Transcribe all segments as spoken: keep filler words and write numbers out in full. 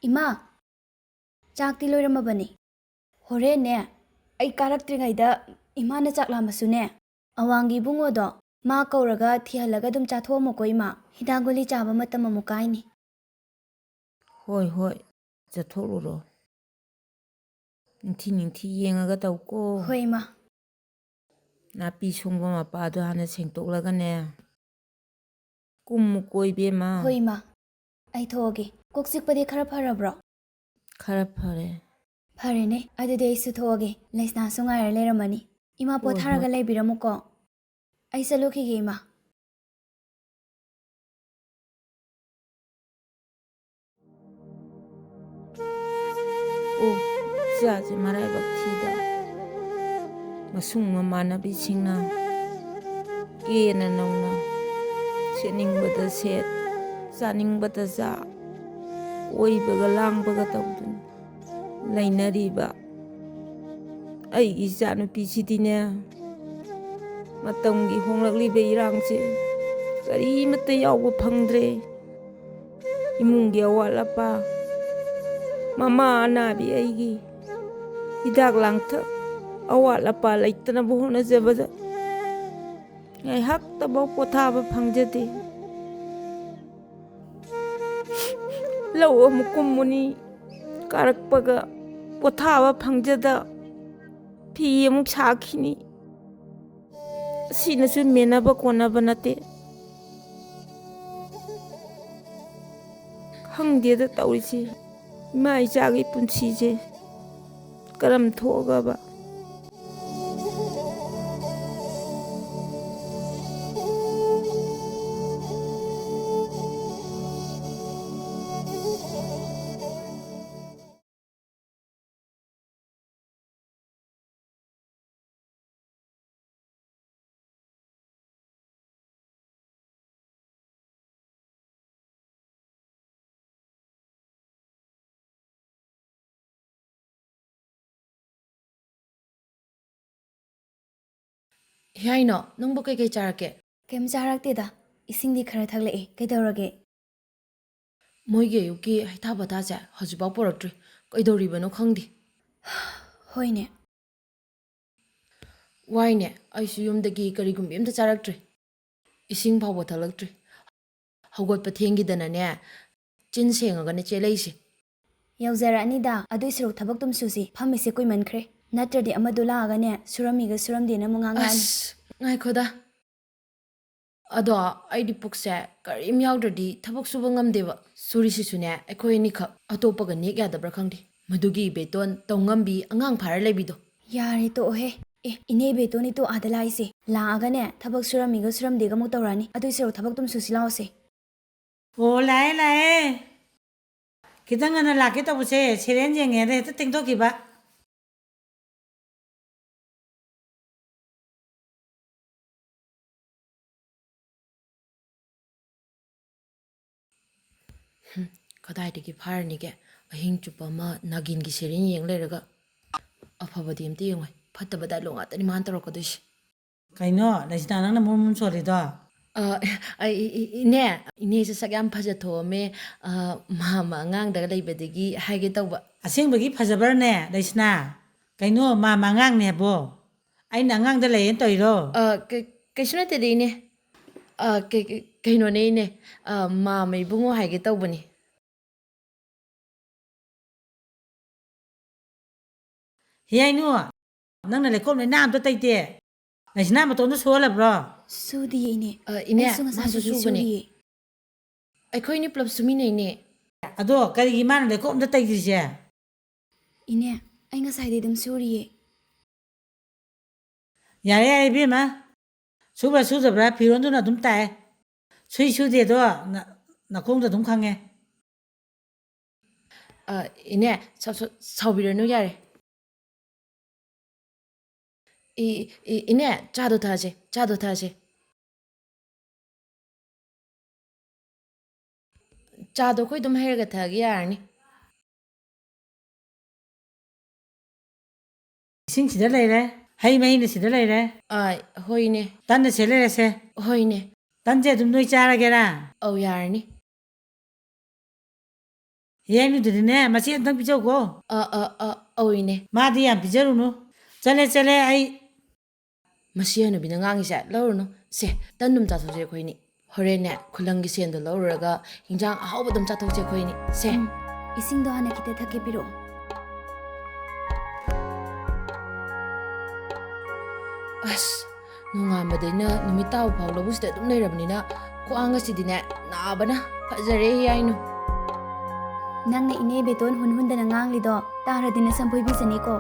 ꯏꯃꯥ, ꯆꯥꯛꯇꯤ ꯂꯣꯏꯔꯝꯃꯕꯅꯤ꯫ ꯍꯣꯔꯦꯟꯅꯦ, ꯑꯩ ꯀꯥꯔꯛꯇ꯭ꯔꯤꯉꯩꯗ ꯏꯃꯥꯅ ꯆꯥꯛ ꯂꯥꯝꯃꯁꯨꯅꯦ, ꯑꯋꯥꯡꯒꯤ ꯏꯕꯨꯡꯉꯣꯗꯣ ꯃꯥ ꯀꯧꯔꯒ ꯊꯤꯍꯜꯂꯒ ꯑꯗꯨꯝ ꯆꯥꯊꯣꯛꯑꯝꯃꯣꯀꯣ ꯏꯃꯥ꯫ ꯍꯤꯗꯥꯛ ꯒꯨꯂꯤ ꯆꯥꯕ ꯃꯇꯝ ꯑꯃꯨꯛ ꯀꯥꯏꯅꯤ꯫ ꯍꯣꯏ, ꯍꯣꯏ, ꯆꯠꯊꯣꯛꯂꯨꯔꯣ꯫ ꯅꯤꯡꯊꯤ ꯅꯤꯡꯊꯤ ꯌꯦꯡꯉꯒ ꯇꯧꯀꯣ꯫ ꯍꯣꯏ, ꯏꯃꯥ꯫ ꯅꯥꯄꯤ ꯁꯣꯡꯕ ꯃꯄꯥꯗꯣ ꯍꯥꯟꯅ ꯁꯦꯡꯇꯣꯛꯂꯒꯅꯦ꯫ ꯀꯨꯝꯃꯨꯀꯣ, ꯏꯕꯦꯝꯃ꯫ ꯍꯣꯏ, ꯏꯃꯥ꯫ ꯑꯩ ꯊꯣꯛꯑꯒꯦ꯫ ꯀꯣꯛ ꯆꯤꯛꯄꯗꯤ ꯈꯔ ꯐꯔꯕ꯭ꯔꯣ? ꯈꯔ ꯐꯔꯦ꯫ ꯐꯔꯦꯅꯦ, ꯑꯗꯨꯗꯤ ꯑꯩꯁꯨ ꯊꯣꯛꯑꯒꯦ꯫ ꯂꯩꯁꯅꯥꯁꯨ ꯉꯥꯏꯔ ꯂꯩꯔꯝꯃꯅꯤ꯫ ꯏꯃꯥ ꯍꯣꯏ, ꯄꯣꯊꯥꯔꯒ ꯍꯣꯏ꯫ ꯂꯩꯕꯤꯔꯝꯃꯨꯀꯣ꯫ ꯑꯩ ꯆꯠꯂꯨꯈꯤꯒꯦ, ꯏꯃꯥ꯫ ꯑꯣ, ꯏꯆꯥꯁꯦ ꯃꯔꯥꯏꯕꯛ ꯊꯤꯗ꯫ ꯃꯁꯨꯡ ꯃꯃꯥꯟꯅꯕꯤꯁꯤꯡꯅ ꯀꯦꯅ ꯅꯧꯅ ꯁꯦꯠꯅꯤꯡꯕꯗ ꯁꯦꯠ, ꯆꯥꯅꯤꯡꯕꯗ ꯆꯥ, ꯀꯣꯏꯕꯒ ꯂꯥꯡꯕꯒ ꯇꯧꯗꯨꯅ ꯂꯩꯅꯔꯤꯕ ꯑꯩꯒꯤ ꯏꯆꯥꯅꯨꯄꯤꯁꯤꯗꯤꯅꯦ, ꯃꯇꯝꯒꯤ ꯍꯣꯡꯂꯛꯂꯤꯕ ꯏꯔꯥꯡꯁꯦ ꯀꯔꯤꯃꯠꯇ ꯌꯥꯎꯕ ꯐꯪꯗ꯭ꯔꯦ꯫ ꯏꯃꯨꯡꯒꯤ ꯑꯋꯥꯠ ꯑꯄꯥ, ꯃꯃꯥ ꯑꯅꯥꯕꯤ ꯑꯩꯒꯤ ꯍꯤꯗꯥꯛ ꯂꯥꯡꯊꯛ ꯑꯋꯥꯠ ꯑꯄꯥ ꯂꯩꯇꯅꯕ ꯍꯣꯠꯅꯖꯕꯗ ꯉꯥꯏꯍꯥꯛꯇꯐꯥꯎ ꯄꯣꯊꯥꯕ ꯐꯪꯖꯗꯦ꯫ ꯂꯧ ꯑꯃꯨꯛ ꯀꯨꯝꯃꯨꯅꯤ, ꯀꯥꯔꯛꯄꯒ ꯄꯣꯊꯥꯕ ꯐꯪꯖꯗ ꯐꯤ ꯑꯃꯨꯛ ꯁꯥꯈꯤꯅꯤ꯫ ꯑꯁꯤꯅꯁꯨ ꯃꯦꯟꯅꯕ ꯀꯣꯟꯅꯕ ꯅꯠꯇꯦ꯫ ꯈꯪꯗꯦꯗ ꯇꯧꯔꯤꯁꯦ, ꯏꯃꯥ ꯏꯆꯥꯒꯤ ꯄꯨꯟꯁꯤꯁꯦ ꯀꯔꯝ ꯊꯣꯛꯑꯒꯕ꯫ ꯍꯤꯌꯥꯏꯅꯣ, ꯅꯪꯕꯨ ꯀꯩꯀꯩ ꯆꯥꯔꯛꯀꯦ? ꯀꯩꯝ ꯆꯥꯔꯛꯇꯦꯗ, ꯏꯁꯤꯡꯗꯤ ꯈꯔ ꯊꯛꯂꯛꯑꯦ꯫ ꯀꯩꯗꯧꯔꯒꯦ? ꯃꯣꯏꯒꯤ ꯑꯌꯨꯛꯀꯤ ꯍꯩꯊꯥ ꯄꯣꯊꯥꯁꯦ ꯍꯧꯖꯤꯛꯐꯥꯎ ꯄꯨꯔꯛꯇ꯭ꯔꯤ꯫ ꯀꯩꯗꯧꯔꯤꯕꯅꯣ ꯈꯪꯗꯦ꯫ ꯍꯣꯏꯅꯦ꯫ ꯋꯥꯏꯅꯦ, ꯑꯩꯁꯨ ꯌꯨꯝꯗꯒꯤ ꯀꯔꯤꯒꯨꯝꯕ ꯑꯝꯇ ꯆꯥꯔꯛꯇ꯭ꯔꯤ꯫ ꯏꯁꯤꯡ ꯐꯥꯎꯕ ꯊꯛꯂꯛꯇ꯭ꯔꯤ꯫ ꯍꯧꯒꯠꯄ ꯊꯦꯡꯈꯤꯗꯅꯅꯦ, ꯆꯤꯟ ꯁꯦꯡꯉꯒꯅꯦ ꯆꯦꯜꯂꯛꯏꯁꯦ꯫ ꯌꯧꯖꯔꯛꯑꯅꯤꯗ, ꯑꯗꯨꯏ ꯁꯔꯨꯛ ꯊꯕꯛꯇꯨꯝ ꯁꯨꯁꯤ, ꯐꯝꯃꯤꯁꯦ ꯀꯨꯏꯃꯟꯈ꯭ꯔꯦ꯫ ꯅꯠꯇ꯭ꯔꯗꯤ ꯑꯃꯗꯨ ꯂꯥꯛꯑꯒꯅꯦ, ꯁꯨꯔꯝꯃꯤꯒ ꯁꯨꯔꯝꯗꯦꯅ ꯑꯃꯨꯛ ꯉꯥꯡꯉꯛꯑꯅꯤ꯫ ꯑꯁ, ꯉꯥꯏꯈꯣꯗ꯫ ꯑꯗꯣ ꯑꯩꯗꯤ ꯄꯨꯛꯁꯦ ꯀꯔꯤꯝ ꯌꯥꯎꯗ꯭ꯔꯗꯤ ꯊꯕꯛ ꯁꯨꯕ ꯉꯝꯗꯦꯕ꯫ ꯁꯨꯔꯤꯁꯤꯁꯨꯅꯦ ꯑꯩꯈꯣꯏ ꯑꯅꯤꯈꯛ, ꯑꯇꯣꯞꯄꯒ ꯅꯦꯛ ꯌꯥꯗꯕ꯭ꯔꯥ ꯈꯪꯗꯦ꯫ ꯃꯗꯨꯒꯤ ꯏꯕꯦꯇꯣꯟ ꯇꯧ ꯉꯝꯕꯤ ꯑꯉꯥꯡ ꯐꯥꯔ ꯂꯩꯕꯤꯗꯣ꯫ ꯌꯥꯔꯦ ꯇꯣꯛꯑꯣꯍꯦ꯫ ꯑꯦ, ꯏꯅꯦ ꯏꯕꯦꯇꯣꯟꯅꯤꯇꯣ ꯑꯥꯗ ꯂꯥꯛꯏꯁꯦ꯫ ꯂꯥꯛꯑꯒꯅꯦ, ꯊꯕꯛ ꯁꯨꯔꯝꯃꯤꯒ ꯁꯨꯔꯝꯗꯦꯒ ꯑꯃꯨꯛ ꯇꯧꯔꯛꯑꯅꯤ꯫ ꯑꯗꯨꯏ ꯁꯔꯨꯛ ꯊꯕꯛꯇꯨꯝ ꯁꯨꯁꯤ ꯂꯥꯛꯑꯣꯁꯦ꯫ ꯑꯣ, ꯂꯥꯛꯑꯦ, ꯂꯥꯛꯑꯦ꯫ ꯈꯤꯇꯪ ꯉꯟꯅ ꯂꯥꯛꯀꯦ ꯇꯧꯕꯁꯦ, ꯁꯦꯔꯦꯟ ꯌꯦꯡꯉꯦꯗ ꯍꯦꯛꯇ ꯇꯦꯡꯊꯣꯛꯈꯤꯕ꯫ ꯍꯨꯝ, ꯀꯗꯥꯏꯗꯒꯤ ꯐꯥꯔꯅꯤꯒꯦ? ꯑꯍꯤꯡ ꯆꯨꯞꯄ ꯑꯃ ꯅꯥꯒꯤꯟꯒꯤ ꯁꯦꯔꯦꯟ ꯌꯦꯡ ꯂꯩꯔꯒ꯫ ꯑꯐꯕꯗꯤ ꯑꯝꯇ ꯌꯦꯡꯉꯣꯏ, ꯐꯠꯇꯕ ꯗꯥꯏꯂꯣꯛ ꯉꯥꯛꯇꯅꯤ ꯃꯥꯅ ꯇꯧꯔꯛꯀꯗꯣꯏꯁꯦ꯫ ꯀꯩꯅꯣ, ꯂꯩꯁꯅꯥ, ꯅꯪꯅ ꯃꯨꯝ ꯃꯨꯝ ꯁꯣꯜꯂꯤꯗꯣ? ꯑ, ꯑꯩ, ꯏ-, ꯏ-, ꯏꯅꯦ, ꯏꯅꯦꯁꯦ ꯁꯛ ꯌꯥꯝ ꯐꯖꯊꯣꯛꯑꯝꯃꯦ꯫ ꯑ, ꯃꯥꯝꯃ ꯑꯉꯥꯡꯗꯒ ꯂꯩꯕꯗꯒꯤ ꯍꯥꯏꯒꯦ ꯇꯧꯕ꯫ ꯑꯁꯦꯡꯕꯒꯤ ꯐꯖꯕ꯭ꯔꯅꯦ, ꯂꯩꯁꯅꯥ? ꯀꯩꯅꯣ, ꯃꯥꯝꯃ ꯑꯉꯥꯡꯅꯦ ꯍꯥꯏꯕꯣ? ꯑꯩꯅ ꯑꯉꯥꯡꯗ ꯂꯩꯌꯦꯅ ꯇꯧꯔꯤꯔꯣ? ꯑ, ꯀꯩ-, ꯀꯩꯁꯨ ꯅꯠꯇꯦꯗ, ꯏꯅꯦ꯫ ꯑ, ꯀꯩ-, ꯀꯩ-, ꯀꯩꯅꯣꯅꯦ, ꯏꯅꯦ꯫ ꯑ, ꯃꯥꯝꯃ ꯏꯕꯨꯡꯉꯣ ꯍꯥꯏꯒꯦ ꯇꯧꯕꯅꯤ꯫ ꯍꯦ ꯍꯥꯏꯅꯨ, ꯅꯪꯅ ꯂꯩꯈꯣꯝ ꯂꯩꯅꯥ ꯑꯝꯇ ꯇꯩꯇꯦ꯫ ꯂꯩꯁꯅꯥ ꯃꯇꯣꯝꯇ ꯁꯨꯍꯜꯂꯕ꯭ꯔꯣ? ꯁꯨꯗꯤꯌꯦ, ꯏꯅꯦ꯫ ꯑ, ꯏꯅꯦ, ꯑꯩꯁꯨ ꯃꯥꯁꯨ ꯉꯁꯥꯏꯗꯒꯤ ꯁꯨꯕꯅꯦ꯫ ꯁꯨꯔꯤꯌꯦ꯫ ꯑꯩꯈꯣꯏꯅꯤ ꯄꯨꯂꯞ ꯁꯨꯃꯤꯟꯅꯩꯅꯦ꯫ ꯑꯗꯣ ꯀꯔꯤꯒꯤ ꯃꯥꯅ ꯂꯩꯈꯣꯝ ꯑꯝꯇ ꯇꯩꯗ꯭ꯔꯤꯁꯦ? ꯏꯅꯦ, ꯑꯩ ꯉꯁꯥꯏꯗꯤ ꯑꯗꯨꯝ ꯁꯨꯔꯤꯌꯦ꯫ ꯌꯥꯔꯦ, ꯌꯥꯔꯦ, ꯏꯕꯦꯝꯃ꯫ ꯁꯨꯕ꯭ꯔꯥ ꯁꯨꯗꯕ꯭ꯔꯥ ꯐꯤꯔꯣꯟꯗꯨꯅ ꯑꯗꯨꯝ ꯇꯥꯏ꯫ ꯁꯨꯏ ꯁꯨꯗꯦꯗꯣ ꯅ-, ꯅꯈꯣꯡꯗ ꯑꯗꯨꯝ ꯈꯪꯉꯦ꯫ ꯑ, ꯏꯅꯦ, ꯁꯥꯎ-, ꯁꯥꯎ-, ꯁꯥꯎꯕꯤꯔꯅꯨ, ꯌꯥꯔꯦ꯫ ꯏ-, ꯏ-, ꯏꯅꯦ, ꯆꯥꯗꯣ ꯊꯛꯑꯁꯦ, ꯆꯥꯗꯣ ꯊꯛꯑꯁꯦ꯫ ꯆꯥꯗꯣ ꯑꯩꯈꯣꯏ ꯑꯗꯨꯝ ꯍꯩꯔꯒ ꯊꯛꯑꯒꯦ, ꯌꯥꯔꯅꯤ꯫ ꯏꯁꯤꯡ ꯁꯤꯗ ꯂꯩꯔꯦ, ꯍꯩ ꯃꯍꯤꯅ ꯁꯤꯗ ꯂꯩꯔꯦ꯫ ꯑꯥ, ꯍꯣꯏꯅꯦ꯫ ꯇꯟꯅ ꯁꯤ ꯂꯩꯔꯦꯁꯦ꯫ ꯍꯣꯏꯅꯦ꯫ ꯇꯟꯁꯦ ꯑꯗꯨꯝ ꯅꯣꯏ ꯆꯥꯔꯒꯦꯔꯥ? ꯑꯧ, ꯌꯥꯔꯅꯤ꯫ ꯌꯥꯏꯅꯨꯗꯨꯗꯤꯅꯦ, ꯃꯆꯦ ꯑꯝꯇꯪ ꯄꯤꯖꯧꯀꯣ꯫ ꯑ, ꯑ, ꯑ, ꯑꯧ, ꯏꯅꯦ꯫ ꯃꯥꯗꯤ ꯌꯥꯝ ꯄꯤꯖꯔꯨꯅꯨ꯫ ꯆꯠꯂꯦ, ꯆꯠꯂꯦ, ꯑꯩ ꯃꯁꯤ ꯍꯅꯨꯕꯤꯅ ꯉꯥꯡꯉꯤꯁꯦ ꯂꯧꯔꯨꯅꯨ꯫ ꯁꯦ, ꯇꯟ ꯑꯗꯨꯝ ꯆꯥꯊꯣꯛꯁꯦ ꯑꯩꯈꯣꯏꯅꯤ꯫ ꯍꯣꯔꯦꯟꯅꯦ, ꯈꯨꯂꯪꯒꯤ ꯁꯦꯟꯗꯣ ꯂꯧꯔꯨꯔꯒ ꯍꯤꯟꯖꯥꯡ ꯑꯍꯥꯎꯕ ꯑꯗꯨꯝ ꯆꯥꯊꯣꯛꯁꯦ ꯑꯩꯈꯣꯏꯅꯤ꯫ ꯁꯦ꯫ ꯎꯝ, ꯏꯁꯤꯡꯗꯣ ꯍꯥꯟꯅ ꯈꯤꯇ ꯊꯛꯀꯦ ꯄꯤꯔꯛꯑꯣ꯫ ꯑꯁ, ꯅꯣꯡꯉꯥꯟꯕꯗꯩꯅ ꯅꯨꯃꯤꯠ ꯇꯥꯕ ꯐꯥꯎ ꯂꯧꯕꯨꯛꯁꯤꯗ ꯑꯗꯨꯝ ꯂꯩꯔꯕꯅꯤꯅ ꯈ꯭ꯋꯥꯡ ꯑꯁꯤꯗꯤꯅꯦ ꯅꯥꯕꯅ ꯐꯖꯔꯦ ꯍꯥꯏꯅꯨ꯫ ꯅꯪꯅ ꯏꯅꯦ ꯕꯦꯇꯣꯟ ꯍꯨꯟ ꯍꯨꯟꯗꯅ ꯉꯥꯡꯂꯤꯗꯣ ꯇꯥꯔꯗꯤ ꯅꯁꯝ ꯐꯣꯏꯕꯤꯖꯅꯤꯀꯣ꯫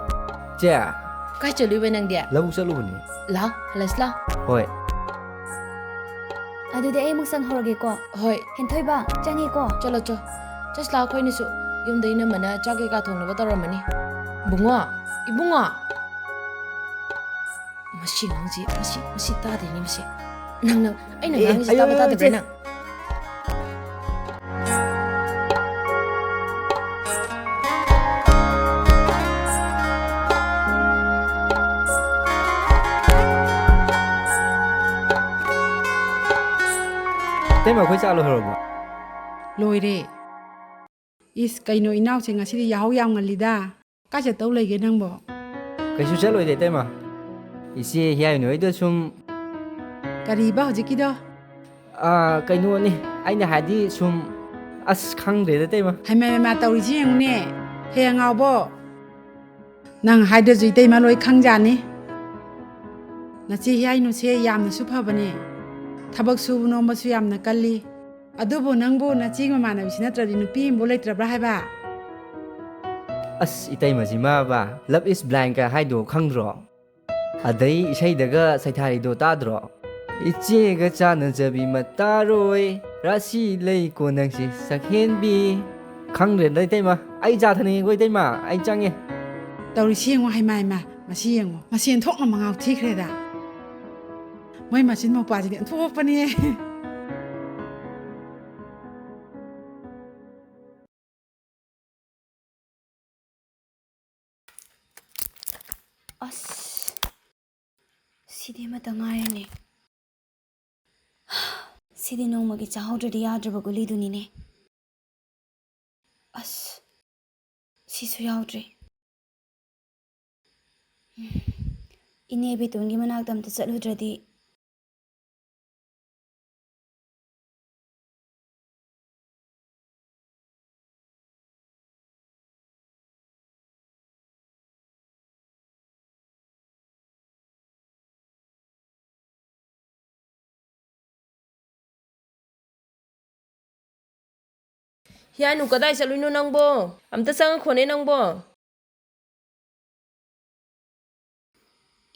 ꯆꯦ, ꯀꯥꯏ ꯆꯠꯂꯨꯏꯕ ꯅꯪꯗꯤ? ꯂꯧꯕꯨꯛ ꯆꯠꯂꯨꯕꯅꯤ꯫ ꯂꯥꯎ, ꯍꯜꯂꯁꯤ ꯂꯥꯎ꯫ ꯍꯣꯏ꯫ ꯑꯗꯨꯗꯤ ꯑꯩ ꯑꯃꯨꯛ ꯆꯪꯍꯧꯔꯒꯦꯀꯣ꯫ ꯍꯣꯏ꯫ ꯍꯦꯟꯊꯣꯏꯕ, ꯆꯪꯉꯦꯀꯣ꯫ ꯆꯠꯂꯣ ꯆꯣ꯫ ꯆꯠꯁꯤ ꯂꯥꯎ, ꯑꯩꯈꯣꯏꯅꯤꯁꯨ꯫ ꯌꯨꯝꯗ ꯏꯅꯝꯃꯅ ꯆꯥꯛ ꯀꯩꯀꯥ ꯊꯣꯡꯅꯕ ꯇꯧꯔꯝꯃꯅꯤ꯫ ꯏꯕꯨꯡꯉꯣ, ꯏꯕꯨꯡꯉꯣ꯫ ꯃꯁꯤ ꯑꯉꯥꯡꯁꯤ, ꯃꯁꯤ, ꯃꯁꯤ ꯇꯥꯗꯦꯅꯦ ꯃꯁꯤ꯫ ꯅꯪ, ꯅꯪ, ꯑꯩꯅ ꯑꯦ, ꯉꯥꯡꯉꯤꯁꯤ ꯑꯌꯣ, ꯇꯥꯕ ꯑꯌꯣ, ꯇꯥꯗꯕ꯭ꯔꯥ ꯏꯆꯦ꯫ ꯅꯪ? ꯏꯇꯩꯃ, ꯑꯩꯈꯣꯏ ꯆꯥꯛ ꯂꯣꯏꯍꯧꯔꯕꯣ? ꯂꯣꯏꯔꯦ꯫ ꯏꯁ, ꯀꯩꯅꯣ ꯏꯅꯥꯎꯁꯦ ꯉꯁꯤꯗꯤ ꯌꯥꯍꯧ ꯌꯥꯝ ꯉꯜꯂꯤꯗ꯫ ꯀꯥꯏ ꯆꯠꯇꯧ ꯂꯩꯒꯦ ꯅꯪꯕꯣ? ꯀꯩꯁꯨ ꯆꯠꯂꯣꯏꯗ, ꯏꯇꯩꯃ꯫ ꯏꯆꯦ ꯍꯤꯌꯥꯏꯅꯨ ꯍꯣꯏꯗ ꯁꯨꯝ꯫ ꯀꯔꯤꯕ ꯍꯧꯖꯤꯛꯀꯤꯗꯣ? ꯑꯥ, ꯀꯩꯅꯣꯅꯤ, ꯑꯩꯅ ꯍꯥꯏꯗꯤ ꯁꯨꯝ, ꯑꯁ, ꯈꯪꯗ꯭ꯔꯦꯗ, ꯏꯇꯩꯃ꯫ ꯍꯩꯃꯥ, ꯍꯩꯃꯥ, ꯇꯧꯔꯤꯁꯤ ꯌꯦꯡꯉꯨꯅꯦ, ꯍꯦ ꯑꯉꯥꯎꯕꯣ꯫ ꯅꯪ ꯍꯥꯏꯗ꯭ꯔꯁꯨ ꯏꯇꯩꯃ ꯂꯣꯏ ꯈꯪꯖꯥꯅꯤ꯫ ꯅꯆꯦ ꯍꯤꯌꯥꯏꯅꯨꯁꯦ ꯌꯥꯝꯅꯁꯨ ꯐꯕꯅꯦ, ꯊꯕꯛ ꯁꯨꯕ ꯅꯣꯝꯕꯁꯨ ꯌꯥꯝꯅ ꯀꯜꯂꯤ꯫ ꯑꯗꯨꯕꯨ ꯅꯪꯕꯨ ꯅꯆꯦꯒꯤ ꯃꯃꯥꯟꯅꯕꯤꯁꯤ ꯅꯠꯇ꯭ꯔꯗꯤ ꯅꯨꯄꯤ ꯑꯃꯕꯨ ꯂꯩꯇ꯭ꯔꯕ꯭ꯔꯥ ꯍꯥꯏꯕ? ꯑꯁ, ꯏꯇꯩꯃꯁꯤꯃꯕ, love is blind ꯀ ꯍꯥꯏꯗꯣ ꯈꯪꯗ꯭ꯔꯣ? ꯑꯗꯩ ꯏꯁꯩꯗꯒ ꯁꯩꯊꯥꯔꯤꯗꯣ ꯇꯥꯗ꯭ꯔꯣ? "ꯏꯆꯦꯒ ꯆꯥꯟꯅꯖꯕꯤ ꯃꯇꯥꯔꯣꯏ, ꯔꯥꯁꯤ ꯂꯩꯀꯣ ꯅꯪꯁꯦ ꯁꯛꯍꯦꯟꯕꯤ"꯫ ꯈꯪꯗ꯭ꯔꯦꯗ, ꯏꯇꯩꯃ꯫ ꯑꯩ ꯆꯥ ꯊꯛꯅꯤꯡꯉꯦꯀꯣ, ꯏꯇꯩꯃ꯫ ꯑꯩ ꯆꯪꯉꯦ꯫ ꯇꯧꯔꯤꯁꯤ ꯌꯦꯡꯉꯣ, ꯍꯩꯃꯥ, ꯍꯩꯃꯥ, ꯃꯁꯤ ꯌꯦꯡꯉꯣ꯫ ꯃꯁꯦꯟ ꯊꯣꯛꯅ ꯃꯉꯥꯎ ꯊꯤꯈ꯭ꯔꯦꯗ꯫ ꯃꯣꯏ ꯃꯆꯤꯟ ꯃꯧꯄꯥꯁꯤꯗꯤ ꯑꯣꯟꯊꯣꯛꯄꯅꯤꯍꯦ꯫ ꯑꯁ, ꯁꯤꯗꯤ ꯑꯃꯇ ꯉꯥꯏꯔꯦꯅꯦ꯫ ꯁꯤꯗꯤ ꯅꯣꯡꯃꯒꯤ ꯆꯥꯍꯧꯗ꯭ꯔꯗꯤ ꯌꯥꯗ꯭ꯔꯕ ꯒꯨꯂꯤꯗꯨꯅꯤꯅꯦ꯫ ꯑꯁ, ꯁꯤꯁꯨ ꯌꯥꯎꯗ꯭ꯔꯦ꯫ ꯏꯅꯦ ꯕꯦꯇꯣꯟꯒꯤ ꯃꯅꯥꯛꯇ ꯑꯝꯇ ꯆꯠꯂꯨꯗ꯭ꯔꯗꯤ꯫ ꯍꯤꯌꯥꯅꯨ, ꯀꯗꯥꯏ ꯆꯠꯂꯨꯏꯅꯣ ꯅꯪꯕꯣ? ꯑꯝꯇ ꯆꯪꯉꯛꯈꯣꯅꯦ ꯅꯪꯕꯣ꯫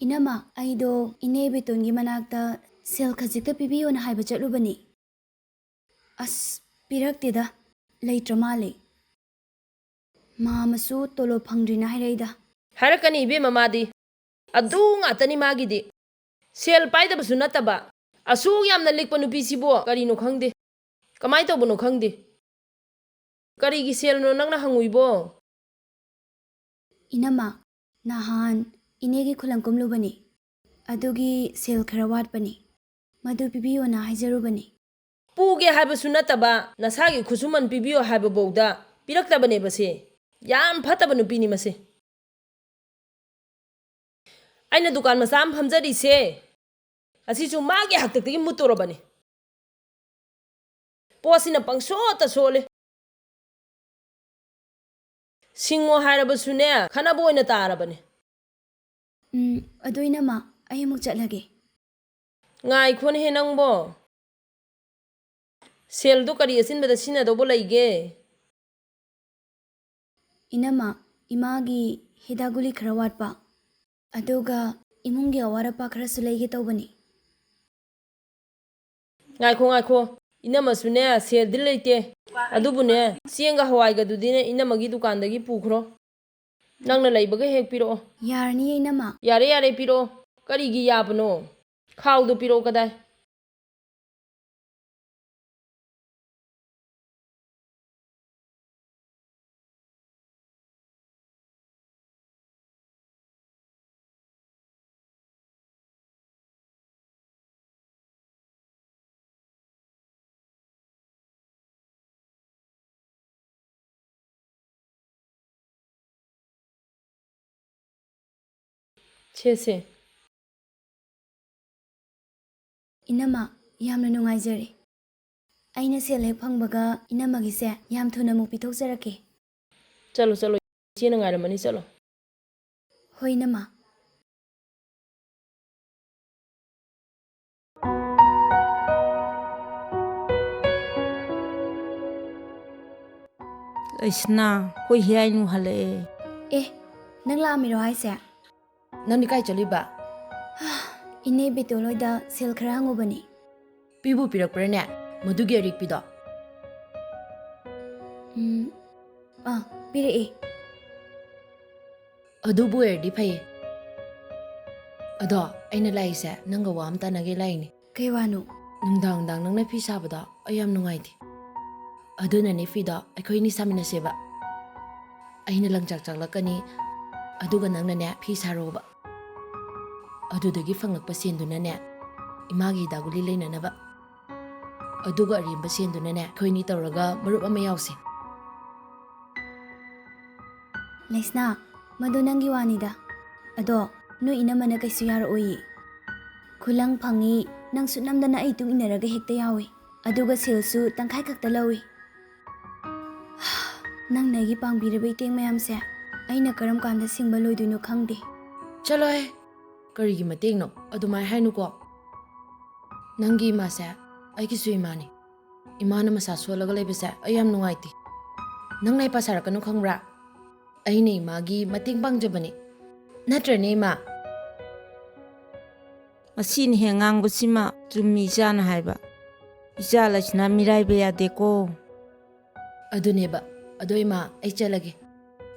ꯏꯅꯝꯃ, ꯑꯩꯗꯣ ꯏꯅꯦ ꯕꯦꯇꯣꯟꯒꯤ ꯃꯅꯥꯛꯇ ꯁꯦꯜ ꯈꯖꯤꯛꯇ ꯄꯤꯕꯤꯌꯣꯅ ꯍꯥꯏꯕ ꯆꯠꯂꯨꯕꯅꯤ꯫ ꯑꯁ, ꯄꯤꯔꯛꯇꯦꯗ, ꯂꯩꯇ꯭ꯔ ꯃꯥꯜꯂꯦ꯫ ꯃꯥꯝꯃꯁꯨ ꯇꯣꯂꯣꯞ ꯐꯪꯗ꯭ꯔꯤꯅ ꯍꯥꯏꯔꯛꯏꯗ꯫ ꯍꯥꯏꯔꯛꯀꯅꯤ ꯏꯕꯦꯝꯃ, ꯃꯥꯗꯤ ꯑꯗꯨ ꯉꯥꯛꯇꯅꯤ ꯃꯥꯒꯤꯗꯤ꯫ ꯁꯦꯜ ꯄꯥꯏꯗꯕꯁꯨ ꯅꯠꯇꯕ, ꯑꯁꯨꯛ ꯌꯥꯝꯅ ꯂꯤꯛꯄ ꯅꯨꯄꯤꯁꯤꯕꯣ ꯀꯔꯤꯅꯣ ꯈꯪꯗꯦ꯫ ꯀꯃꯥꯏꯅ ꯇꯧꯕꯅꯣ ꯈꯪꯗꯦ꯫ ꯀꯔꯤꯒꯤ ꯁꯦꯜꯅꯣ ꯅꯪꯅ ꯍꯪꯉꯨꯏꯕꯣ? ꯏꯅꯝꯃ, ꯅꯍꯥꯟ ꯏꯅꯦꯒꯤ ꯈꯨꯂꯪ ꯀꯨꯝꯂꯨꯕꯅꯤ꯫ ꯑꯗꯨꯒꯤ ꯁꯦꯜ ꯈꯔ ꯋꯥꯠꯄꯅꯤ꯫ ꯃꯗꯨ ꯄꯤꯕꯤꯌꯣꯅ ꯍꯥꯏꯖꯔꯨꯕꯅꯤ꯫ ꯄꯨꯒꯦ ꯍꯥꯏꯕꯁꯨ ꯅꯠꯇꯕ, ꯅꯁꯥꯒꯤ ꯈꯨꯠꯁꯨꯃꯟ ꯄꯤꯕꯤꯌꯣ ꯍꯥꯏꯕꯐꯧꯗ ꯄꯤꯔꯛꯇꯕꯅꯦꯕ ꯁꯦ꯫ ꯌꯥꯝ ꯐꯠꯇꯕ ꯅꯨꯄꯤꯅꯤ ꯃꯁꯦ꯫ ꯑꯩꯅ ꯗꯨꯀꯥꯟ ꯃꯆꯥ ꯑꯃ ꯐꯝꯖꯔꯤꯁꯦ, ꯑꯁꯤꯁꯨ ꯃꯥꯒꯤ ꯍꯥꯛꯇꯛꯇꯒꯤ ꯃꯨꯠꯇꯣꯔꯕꯅꯤ꯫ ꯄꯣꯠꯁꯤꯅ ꯄꯪꯁꯣꯠꯇ ꯁꯣꯠꯂꯦ꯫ ꯁꯤꯡꯉꯣ ꯍꯥꯏꯔꯕꯁꯨꯅꯦ, ꯈꯠꯅꯕ ꯑꯣꯏꯅ ꯇꯥꯔꯕꯅꯦ꯫ ꯎꯝ, ꯑꯗꯨ ꯏꯅꯝꯃ, ꯑꯩ ꯑꯃꯨꯛ ꯆꯠꯂꯒꯦ꯫ ꯉꯥꯏꯈꯣꯅꯦꯍꯦ ꯅꯪꯕꯣ꯫ ꯁꯦꯜꯗꯣ ꯀꯔꯤ ꯑꯆꯤꯟꯕꯗ ꯁꯤꯖꯤꯟꯅꯗꯧꯕ ꯂꯩꯒꯦ? ꯏꯅꯝꯃ, ꯏꯃꯥꯒꯤ ꯍꯤꯗꯥꯛ ꯒꯨꯂꯤ ꯈꯔ ꯋꯥꯠꯄ, ꯑꯗꯨꯒ ꯏꯃꯨꯡꯒꯤ ꯑꯋꯥꯠ ꯑꯄꯥ ꯈꯔꯁꯨ ꯂꯩꯒꯦ ꯇꯧꯕꯅꯤ꯫ ꯉꯥꯏꯈꯣ, ꯉꯥꯏꯈꯣ꯫ ꯏꯅꯝꯃꯁꯨꯅꯦ, ꯁꯦꯜꯗꯤ ꯂꯩꯇꯦ꯫ ꯑꯗꯨꯕꯨꯅꯦ, ꯆꯦꯡꯒ ꯍꯋꯥꯏꯒꯗꯨꯗꯤꯅꯦ, ꯏꯅꯝꯃꯒꯤ ꯗꯨꯀꯥꯟꯗꯒꯤ ꯄꯨꯈ꯭ꯔꯣ꯫ ꯅꯪꯅ ꯂꯩꯕꯒ ꯍꯦꯛ ꯄꯤꯔꯛꯑꯣ꯫ ꯌꯥꯔꯅꯤꯌꯦ, ꯏꯅꯝꯃ꯫ ꯌꯥꯔꯦ, ꯌꯥꯔꯦ, ꯄꯤꯔꯛꯑꯣ꯫ ꯀꯔꯤꯒꯤ ꯌꯥꯕꯅꯣ? ꯈꯥꯎꯗꯣ ꯄꯤꯔꯛꯑꯣ, ꯀꯗꯥꯏ? ꯁꯦ, ꯁꯦ꯫ ꯏꯅꯝꯃ, ꯌꯥꯝꯅ ꯅꯨꯡꯉꯥꯏꯖꯔꯦ꯫ ꯑꯩꯅ ꯁꯦꯜ ꯍꯦꯛ ꯐꯪꯕꯒ ꯏꯅꯝꯃꯒꯤꯁꯦ ꯌꯥꯝ ꯊꯨꯅ ꯑꯃꯨꯛ ꯄꯤꯊꯣꯛꯆꯔꯛꯀꯦ꯫ ꯆꯠꯂꯣ, ꯆꯠꯂꯣ꯫ ꯏꯆꯦꯅ ꯉꯥꯏꯔꯝꯃꯅꯤ, ꯆꯠꯂꯣ꯫ ꯍꯣꯏ, ꯏꯅꯝꯃ꯫ ꯂꯩꯁꯅꯥ, ꯑꯩꯈꯣꯏ ꯍꯤꯌꯥꯏꯅꯨ ꯍꯜꯂꯛꯑꯦ꯫ ꯑꯦ, ꯅꯪ ꯂꯥꯛꯑꯝꯃꯤꯔꯣ ꯍꯥꯏꯁꯦ? ꯅꯪꯗꯤ ꯀꯥꯏ ꯆꯠꯂꯨꯏꯕ? ꯏꯅꯦ ꯕꯦꯇꯣꯜ ꯍꯣꯏꯗ ꯁꯦꯜ ꯈꯔ ꯍꯪꯉꯨꯕꯅꯤ꯫ ꯄꯤꯕꯨ ꯄꯤꯔꯛꯄ꯭ꯔꯥꯅꯦ, ꯃꯗꯨꯒꯤ ꯑꯔꯤꯛꯄꯤꯗꯣ? ꯎꯝ, ꯑꯥ, ꯄꯤꯔꯛꯑꯦ꯫ ꯑꯗꯨꯕꯨ ꯑꯣꯏꯔꯗꯤ ꯐꯩꯌꯦ꯫ ꯑꯗꯣ ꯑꯩꯅ ꯂꯥꯛꯏꯁꯦ ꯅꯪꯒ ꯋꯥ ꯑꯃ ꯇꯥꯟꯅꯒꯦ ꯂꯥꯛꯏꯅꯦ꯫ ꯀꯩ ꯋꯥꯅꯣ? ꯅꯨꯡꯗꯥꯡ ꯅꯨꯡꯗꯥꯡ ꯅꯪꯅ ꯐꯤ ꯁꯥꯕꯗꯣ ꯑꯩ ꯌꯥꯝ ꯅꯨꯡꯉꯥꯏꯇꯦ꯫ ꯑꯗꯨꯅꯅꯦ ꯐꯤꯗꯣ ꯑꯩꯈꯣꯏꯅꯤ ꯁꯥꯃꯤꯟꯅꯁꯦꯕ꯫ ꯑꯩꯅ ꯂꯪꯆꯥꯛ ꯆꯥꯛꯂꯛꯀꯅꯤ, ꯑꯗꯨꯒ ꯅꯪꯅꯅꯦ ꯐꯤ ꯁꯥꯔꯣꯕ꯫ ꯑꯗꯨꯗꯒꯤ ꯐꯪꯂꯛꯄ ꯁꯦꯟꯗꯨꯅꯅꯦ ꯏꯃꯥꯒꯤ ꯍꯤꯗꯥꯛ ꯒꯨꯂꯤ ꯂꯩꯅꯅꯕ꯫ ꯑꯗꯨꯒ ꯑꯔꯦꯝꯕ ꯁꯦꯟꯗꯨꯅꯅꯦ ꯑꯩꯈꯣꯏꯅꯤ ꯇꯧꯔꯒ ꯃꯔꯨꯞ ꯑꯃ ꯌꯥꯎꯁꯦ꯫ ꯂꯩꯁꯅꯥ, ꯃꯗꯨ ꯅꯪꯒꯤ ꯋꯥꯅꯤꯗ꯫ ꯑꯗꯣ ꯅꯣꯏ ꯏꯅꯝꯃꯅ ꯀꯩꯁꯨ ꯌꯥꯔꯛꯑꯣꯏꯌꯦ꯫ ꯈꯨꯂꯪ ꯐꯪꯉꯤ, ꯅꯪꯁꯨ ꯅꯝꯗꯅ ꯑꯩ ꯇꯨꯡ ꯏꯟꯅꯔꯒ ꯍꯦꯛꯇ ꯌꯥꯎꯏ꯫ ꯑꯗꯨꯒ ꯁꯦꯜꯁꯨ ꯇꯪꯈꯥꯏ ꯈꯛꯇ ꯂꯧꯏ꯫ ꯅꯪꯅ ꯑꯩꯒꯤ ꯄꯥꯡꯕꯤꯔꯤꯕ ꯏꯇꯦꯡ ꯃꯌꯥꯝꯁꯦ ꯑꯩꯅ ꯀꯔꯝ ꯀꯥꯟꯗ ꯁꯤꯡꯕ ꯂꯣꯏꯗꯣꯏꯅꯣ ꯈꯪꯗꯦ꯫ ꯆꯠꯂꯣꯍꯦ! ꯀꯔꯤꯒꯤ ꯃꯇꯦꯡꯅꯣ? ꯑꯗꯨꯃꯥꯏ ꯍꯥꯏꯅꯨꯀꯣ꯫ ꯅꯪꯒꯤ ꯏꯃꯥꯁꯦ ꯑꯩꯒꯤꯁꯨ ꯏꯃꯥꯅꯤ꯫ ꯏꯃꯥꯅ ꯃꯁꯥ ꯁꯣꯜꯂꯒ ꯂꯩꯕꯁꯦ ꯑꯩ ꯌꯥꯝ ꯅꯨꯡꯉꯥꯏꯇꯦ꯫ ꯅꯪꯅ ꯍꯩꯄꯥ ꯁꯥꯔꯛꯀꯅꯨ ꯈꯪꯕ꯭ꯔꯥ? ꯑꯩꯅ ꯏꯃꯥꯒꯤ ꯃꯇꯦꯡ ꯄꯥꯡꯖꯕꯅꯤ꯫ ꯅꯠꯇ꯭ꯔꯅꯦ, ꯏꯃꯥ? ꯃꯁꯤꯅ ꯍꯦꯛ ꯉꯥꯡꯕꯁꯤꯃ ꯆꯨꯝꯃꯤ ꯏꯆꯥꯅ ꯍꯥꯏꯕ꯫ ꯏꯆꯥ ꯂꯩꯁꯅꯥ ꯃꯤꯔꯥꯏꯕ ꯌꯥꯗꯦꯀꯣ꯫ ꯑꯗꯨꯅꯦꯕ꯫ ꯑꯗꯣ ꯏꯃꯥ, ꯑꯩ ꯆꯠꯂꯒꯦ꯫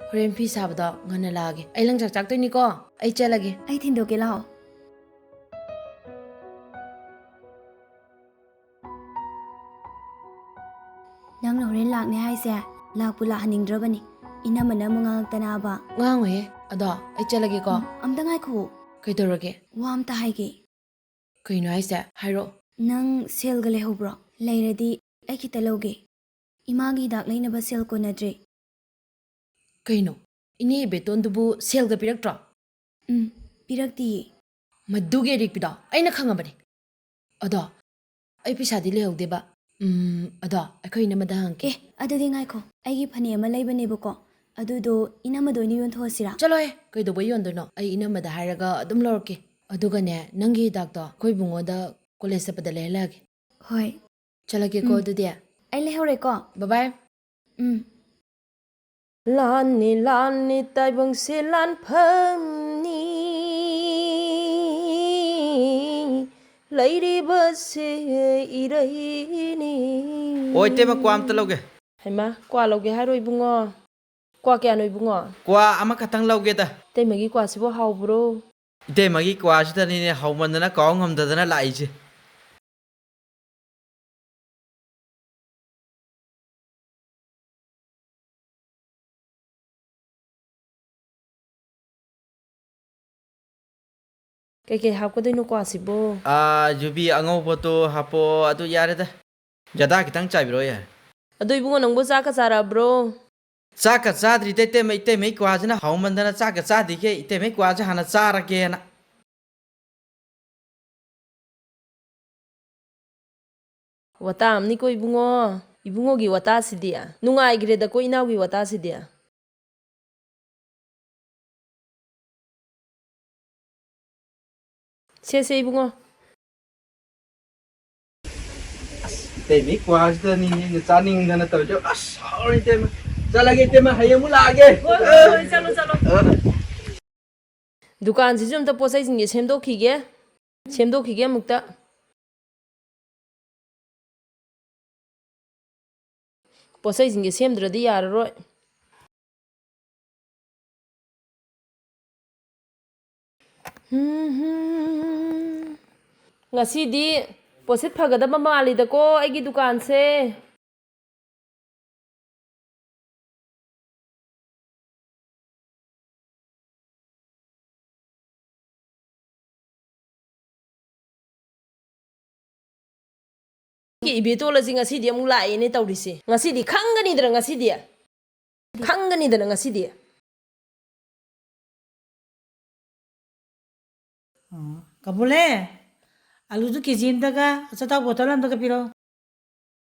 ꯍꯣꯔꯦꯟ ꯐꯤ ꯁꯥꯕꯗꯣ ꯉꯟꯅ ꯂꯥꯛꯑꯒꯦ꯫ ꯑꯩ ꯂꯪꯆꯥꯛ ꯆꯥꯛꯇꯣꯏꯅꯤꯀꯣ꯫ ꯑꯩ ꯆꯠꯂꯒꯦ꯫ ꯑꯩ ꯊꯤꯟꯗꯣꯛꯀꯦ ꯂꯥꯛꯑꯣ꯫ ꯅꯪꯅ ꯍꯣꯔꯦꯟ ꯂꯥꯛꯅꯤ ꯍꯥꯏꯁꯦ ꯂꯥꯛꯄꯨ ꯂꯥꯛꯍꯟꯅꯤꯡꯗ꯭ꯔꯕꯅꯤ꯫ ꯏꯅꯝꯃꯅ ꯑꯃꯨꯛ ꯉꯥꯡꯉꯛꯇꯅꯕ꯫ ꯉꯥꯡꯉꯣꯏꯍꯦ꯫ ꯑꯗꯣ ꯑꯩ ꯆꯠꯂꯒꯦꯀꯣ꯫ ꯎꯝ, ꯑꯝꯇ ꯉꯥꯏꯈꯣ꯫ ꯀꯩꯗꯧꯔꯒꯦ? ꯋꯥ ꯑꯝꯇ ꯍꯥꯏꯒꯦ꯫ ꯀꯩꯅꯣ ꯍꯥꯏꯁꯦ? ꯍꯥꯏꯔꯛꯑꯣ꯫ ꯅꯪ ꯁꯦꯜꯒ ꯂꯩꯍꯧꯕ꯭ꯔꯣ? ꯂꯩꯔꯗꯤ ꯑꯩ ꯈꯤꯇ ꯂꯧꯒꯦ꯫ ꯏꯃꯥꯒꯤ ꯍꯤꯗꯥꯛ ꯂꯩꯅꯕ ꯁꯦꯜ ꯀꯣꯟꯅꯗ꯭ꯔꯦ꯫ ꯀꯩꯅꯣ? ꯏꯅꯦ ꯏꯕꯦꯇꯣꯟꯗꯨꯕꯨ ꯁꯦꯜꯒ ꯄꯤꯔꯛꯇ꯭ꯔꯣ? ꯎꯝ, ꯄꯤꯔꯛꯇꯤꯌꯦ꯫ ꯃꯗꯨꯒꯤ ꯑꯔꯤꯛꯄꯤꯗꯣ ꯑꯩꯅ ꯈꯪꯉꯕꯅꯦ꯫ ꯑꯗꯣ ꯑꯩ ꯄꯩꯁꯥꯗꯤ ꯂꯩꯍꯧꯗꯦꯕ꯫ ꯎꯝ, ꯑꯗꯣ ꯑꯩꯈꯣꯏ ꯏꯅꯝꯃꯗ ꯍꯪꯉꯛꯀꯦ꯫ ꯑꯦ, ꯑꯗꯨꯗꯤ ꯉꯥꯏꯈꯣ, ꯑꯩꯒꯤ ꯐꯅꯦꯛ ꯑꯃ ꯂꯩꯕꯅꯦꯕꯀꯣ, ꯑꯗꯨꯗꯣ ꯏꯅꯝꯃꯗ ꯑꯣꯏꯅ ꯌꯣꯟꯊꯣꯛꯑꯁꯤꯔꯥ? ꯆꯠꯂꯣꯍꯦ, ꯀꯩꯗꯧꯕꯩ ꯌꯣꯟꯗꯣꯏꯅꯣ? ꯑꯩ ꯏꯅꯝꯃꯗ ꯍꯥꯏꯔꯒ ꯑꯗꯨꯝ ꯂꯧꯔꯛꯀꯦ꯫ ꯑꯗꯨꯒꯅꯦ, ꯅꯪꯒꯤ ꯍꯤꯗꯥꯛꯇꯣ ꯑꯩꯈꯣꯏ ꯏꯕꯨꯡꯉꯣꯗ ꯀꯣꯂꯦꯖ ꯆꯠꯄꯗ ꯂꯩꯍꯜꯂꯛꯑꯒꯦ꯫ ꯍꯣꯏ꯫ ꯆꯠꯂꯒꯦꯀꯣ ꯎꯝ꯫ ꯑꯗꯨꯗꯤ꯫ ꯑꯩ ꯂꯩꯍꯧꯔꯦꯀꯣ꯫ ꯕꯥꯏ ꯕꯥꯏ꯫ ꯎꯝ꯫ ꯂꯥꯟꯅꯤ, ꯂꯥꯟꯅꯤ, ꯇꯥꯏꯕꯪꯁꯦ ꯂꯥꯟꯐꯝꯅꯤ꯫ ꯂꯩꯔꯤꯕꯁꯦ ꯏꯔꯩꯅꯤ꯫ ꯑꯣ, ꯏꯇꯩꯃ, ꯀ꯭ꯋꯥ ꯑꯝꯇ ꯂꯧꯒꯦ꯫ ꯍꯩꯃꯥ, ꯀ꯭ꯋꯥ ꯂꯧꯒꯦ ꯍꯥꯏꯔꯣ ꯏꯕꯨꯡꯉꯣ? ꯀ꯭ꯋꯥ ꯀꯌꯥꯅꯣ ꯏꯕꯨꯡꯉꯣ? ꯀ꯭ꯋꯥ ꯑꯃꯈꯛꯇꯪ ꯂꯧꯒꯦꯗ꯫ ꯏꯇꯩꯃꯒꯤ ꯀ꯭ꯋꯥꯁꯤꯕꯨ ꯍꯥꯎꯕ꯭ꯔꯣ? ꯏꯇꯩꯃꯒꯤ ꯀ꯭ꯋꯥꯁꯤꯗꯅꯤꯅꯦ ꯍꯥꯎꯃꯟꯗꯅ ꯀꯥꯎ ꯉꯝꯗꯗꯅ ꯂꯥꯛꯏꯁꯦ꯫ ꯀꯩꯀꯩ ꯍꯥꯞꯀꯗꯣꯏꯅꯣ ꯀ꯭ꯋꯥꯁꯤꯕꯣ? ꯑꯥ, ꯌꯨꯕꯤ ꯑꯉꯧꯕꯗꯣ ꯍꯥꯞꯄꯣ, ꯑꯗꯨ ꯌꯥꯔꯦꯗ꯫ ꯖꯗꯥ ꯈꯤꯇꯪ ꯆꯥꯏꯕꯤꯔꯛꯑꯣ ꯌꯥꯔꯦ꯫ ꯑꯗꯣ ꯏꯕꯨꯡꯉꯣ, ꯅꯪꯕꯨ ꯆꯥꯛꯀ ꯆꯥꯔꯛꯑꯕ꯭ꯔꯣ? ꯆꯥꯛꯀ ꯆꯥꯗ꯭ꯔꯤꯗ ꯏꯇꯩꯃ, ꯏꯇꯩꯃꯩ ꯀ꯭ꯋꯥꯁꯤꯅ ꯍꯥꯎꯃꯟꯗꯅ ꯆꯥꯛꯀ ꯆꯥꯗ꯭ꯔꯤꯒꯦ, ꯏꯇꯩꯃꯩ ꯀ꯭ꯋꯥꯁꯦ ꯍꯥꯟꯅ ꯆꯥꯔꯒꯦꯅ꯫ ꯋꯥꯇꯥ ꯑꯃꯅꯤꯀꯣ ꯏꯕꯨꯡꯉꯣ, ꯏꯕꯨꯡꯉꯣꯒꯤ ꯋꯥꯇꯥꯁꯤꯗꯤ꯫ ꯅꯨꯡꯉꯥꯏꯈ꯭ꯔꯦꯗꯀꯣ ꯏꯅꯥꯎꯒꯤ ꯋꯥꯇꯥꯁꯤꯗꯤ꯫ ꯁꯦ, ꯁꯦ, ꯏꯕꯨꯡꯉꯣ꯫ ꯑꯁ, ꯏꯇꯩꯃꯩ ꯀ꯭ꯋꯥꯁꯤꯗꯅꯤꯅꯦ ꯑꯩꯅ ꯆꯥꯅꯤꯡꯗꯅ ꯇꯧꯔꯤꯁꯦ꯫ ꯑꯁ, ꯍꯥꯎꯔꯦ ꯏꯇꯩꯃ꯫ ꯆꯠꯂꯒꯦ ꯏꯇꯩꯃ, ꯍꯌꯦꯡ ꯑꯃꯨꯛ ꯂꯥꯛꯑꯒꯦ꯫ ꯍꯣꯏ, ꯍꯣꯏ, ꯍꯣꯏ, ꯆꯠꯂꯣ, ꯆꯠꯂꯣ꯫ ꯑ꯫ ꯗꯨꯀꯥꯟꯁꯤꯁꯨ ꯑꯝꯇ ꯄꯣꯠ ꯆꯩꯁꯤꯡꯁꯦ ꯁꯦꯝꯗꯣꯛꯈꯤꯒꯦ꯫ ꯁꯦꯝꯗꯣꯛꯈꯤꯒꯦ ꯑꯃꯨꯛꯇ꯫ ꯄꯣꯠꯆꯩꯁꯤꯡꯁꯦ ꯁꯦꯝꯗ꯭ꯔꯗꯤ ꯌꯥꯔꯔꯣꯏ꯫ ꯉꯁꯤꯗꯤ ꯄꯣꯠꯁꯤꯠ ꯐꯒꯗꯕ ꯃꯥꯜꯂꯤꯗꯀꯣ ꯑꯩꯒꯤ ꯗꯨꯀꯥꯟꯁꯦ꯫ ꯏꯕꯦꯇꯣꯜ ꯑꯁꯤ ꯉꯁꯤꯗꯤ ꯑꯃꯨꯛ ꯂꯥꯛꯑꯦꯅꯦ ꯇꯧꯔꯤꯁꯦ꯫ ꯉꯁꯤꯗꯤ ꯈꯪꯒꯅꯤꯗꯅ ꯉꯁꯤꯗꯤ꯫ ꯈꯪꯒꯅꯤꯗꯅ ꯉꯁꯤꯗꯤ꯫ ꯑꯣ, ꯀꯕꯣꯂꯦ, ꯑꯂꯨꯗꯨ ꯀꯦ ꯖꯤ ꯑꯃꯗꯒ, ꯑꯆꯥꯊꯥꯎ ꯕꯣꯇꯜ ꯑꯃꯗꯒ ꯄꯤꯔꯛꯑꯣ꯫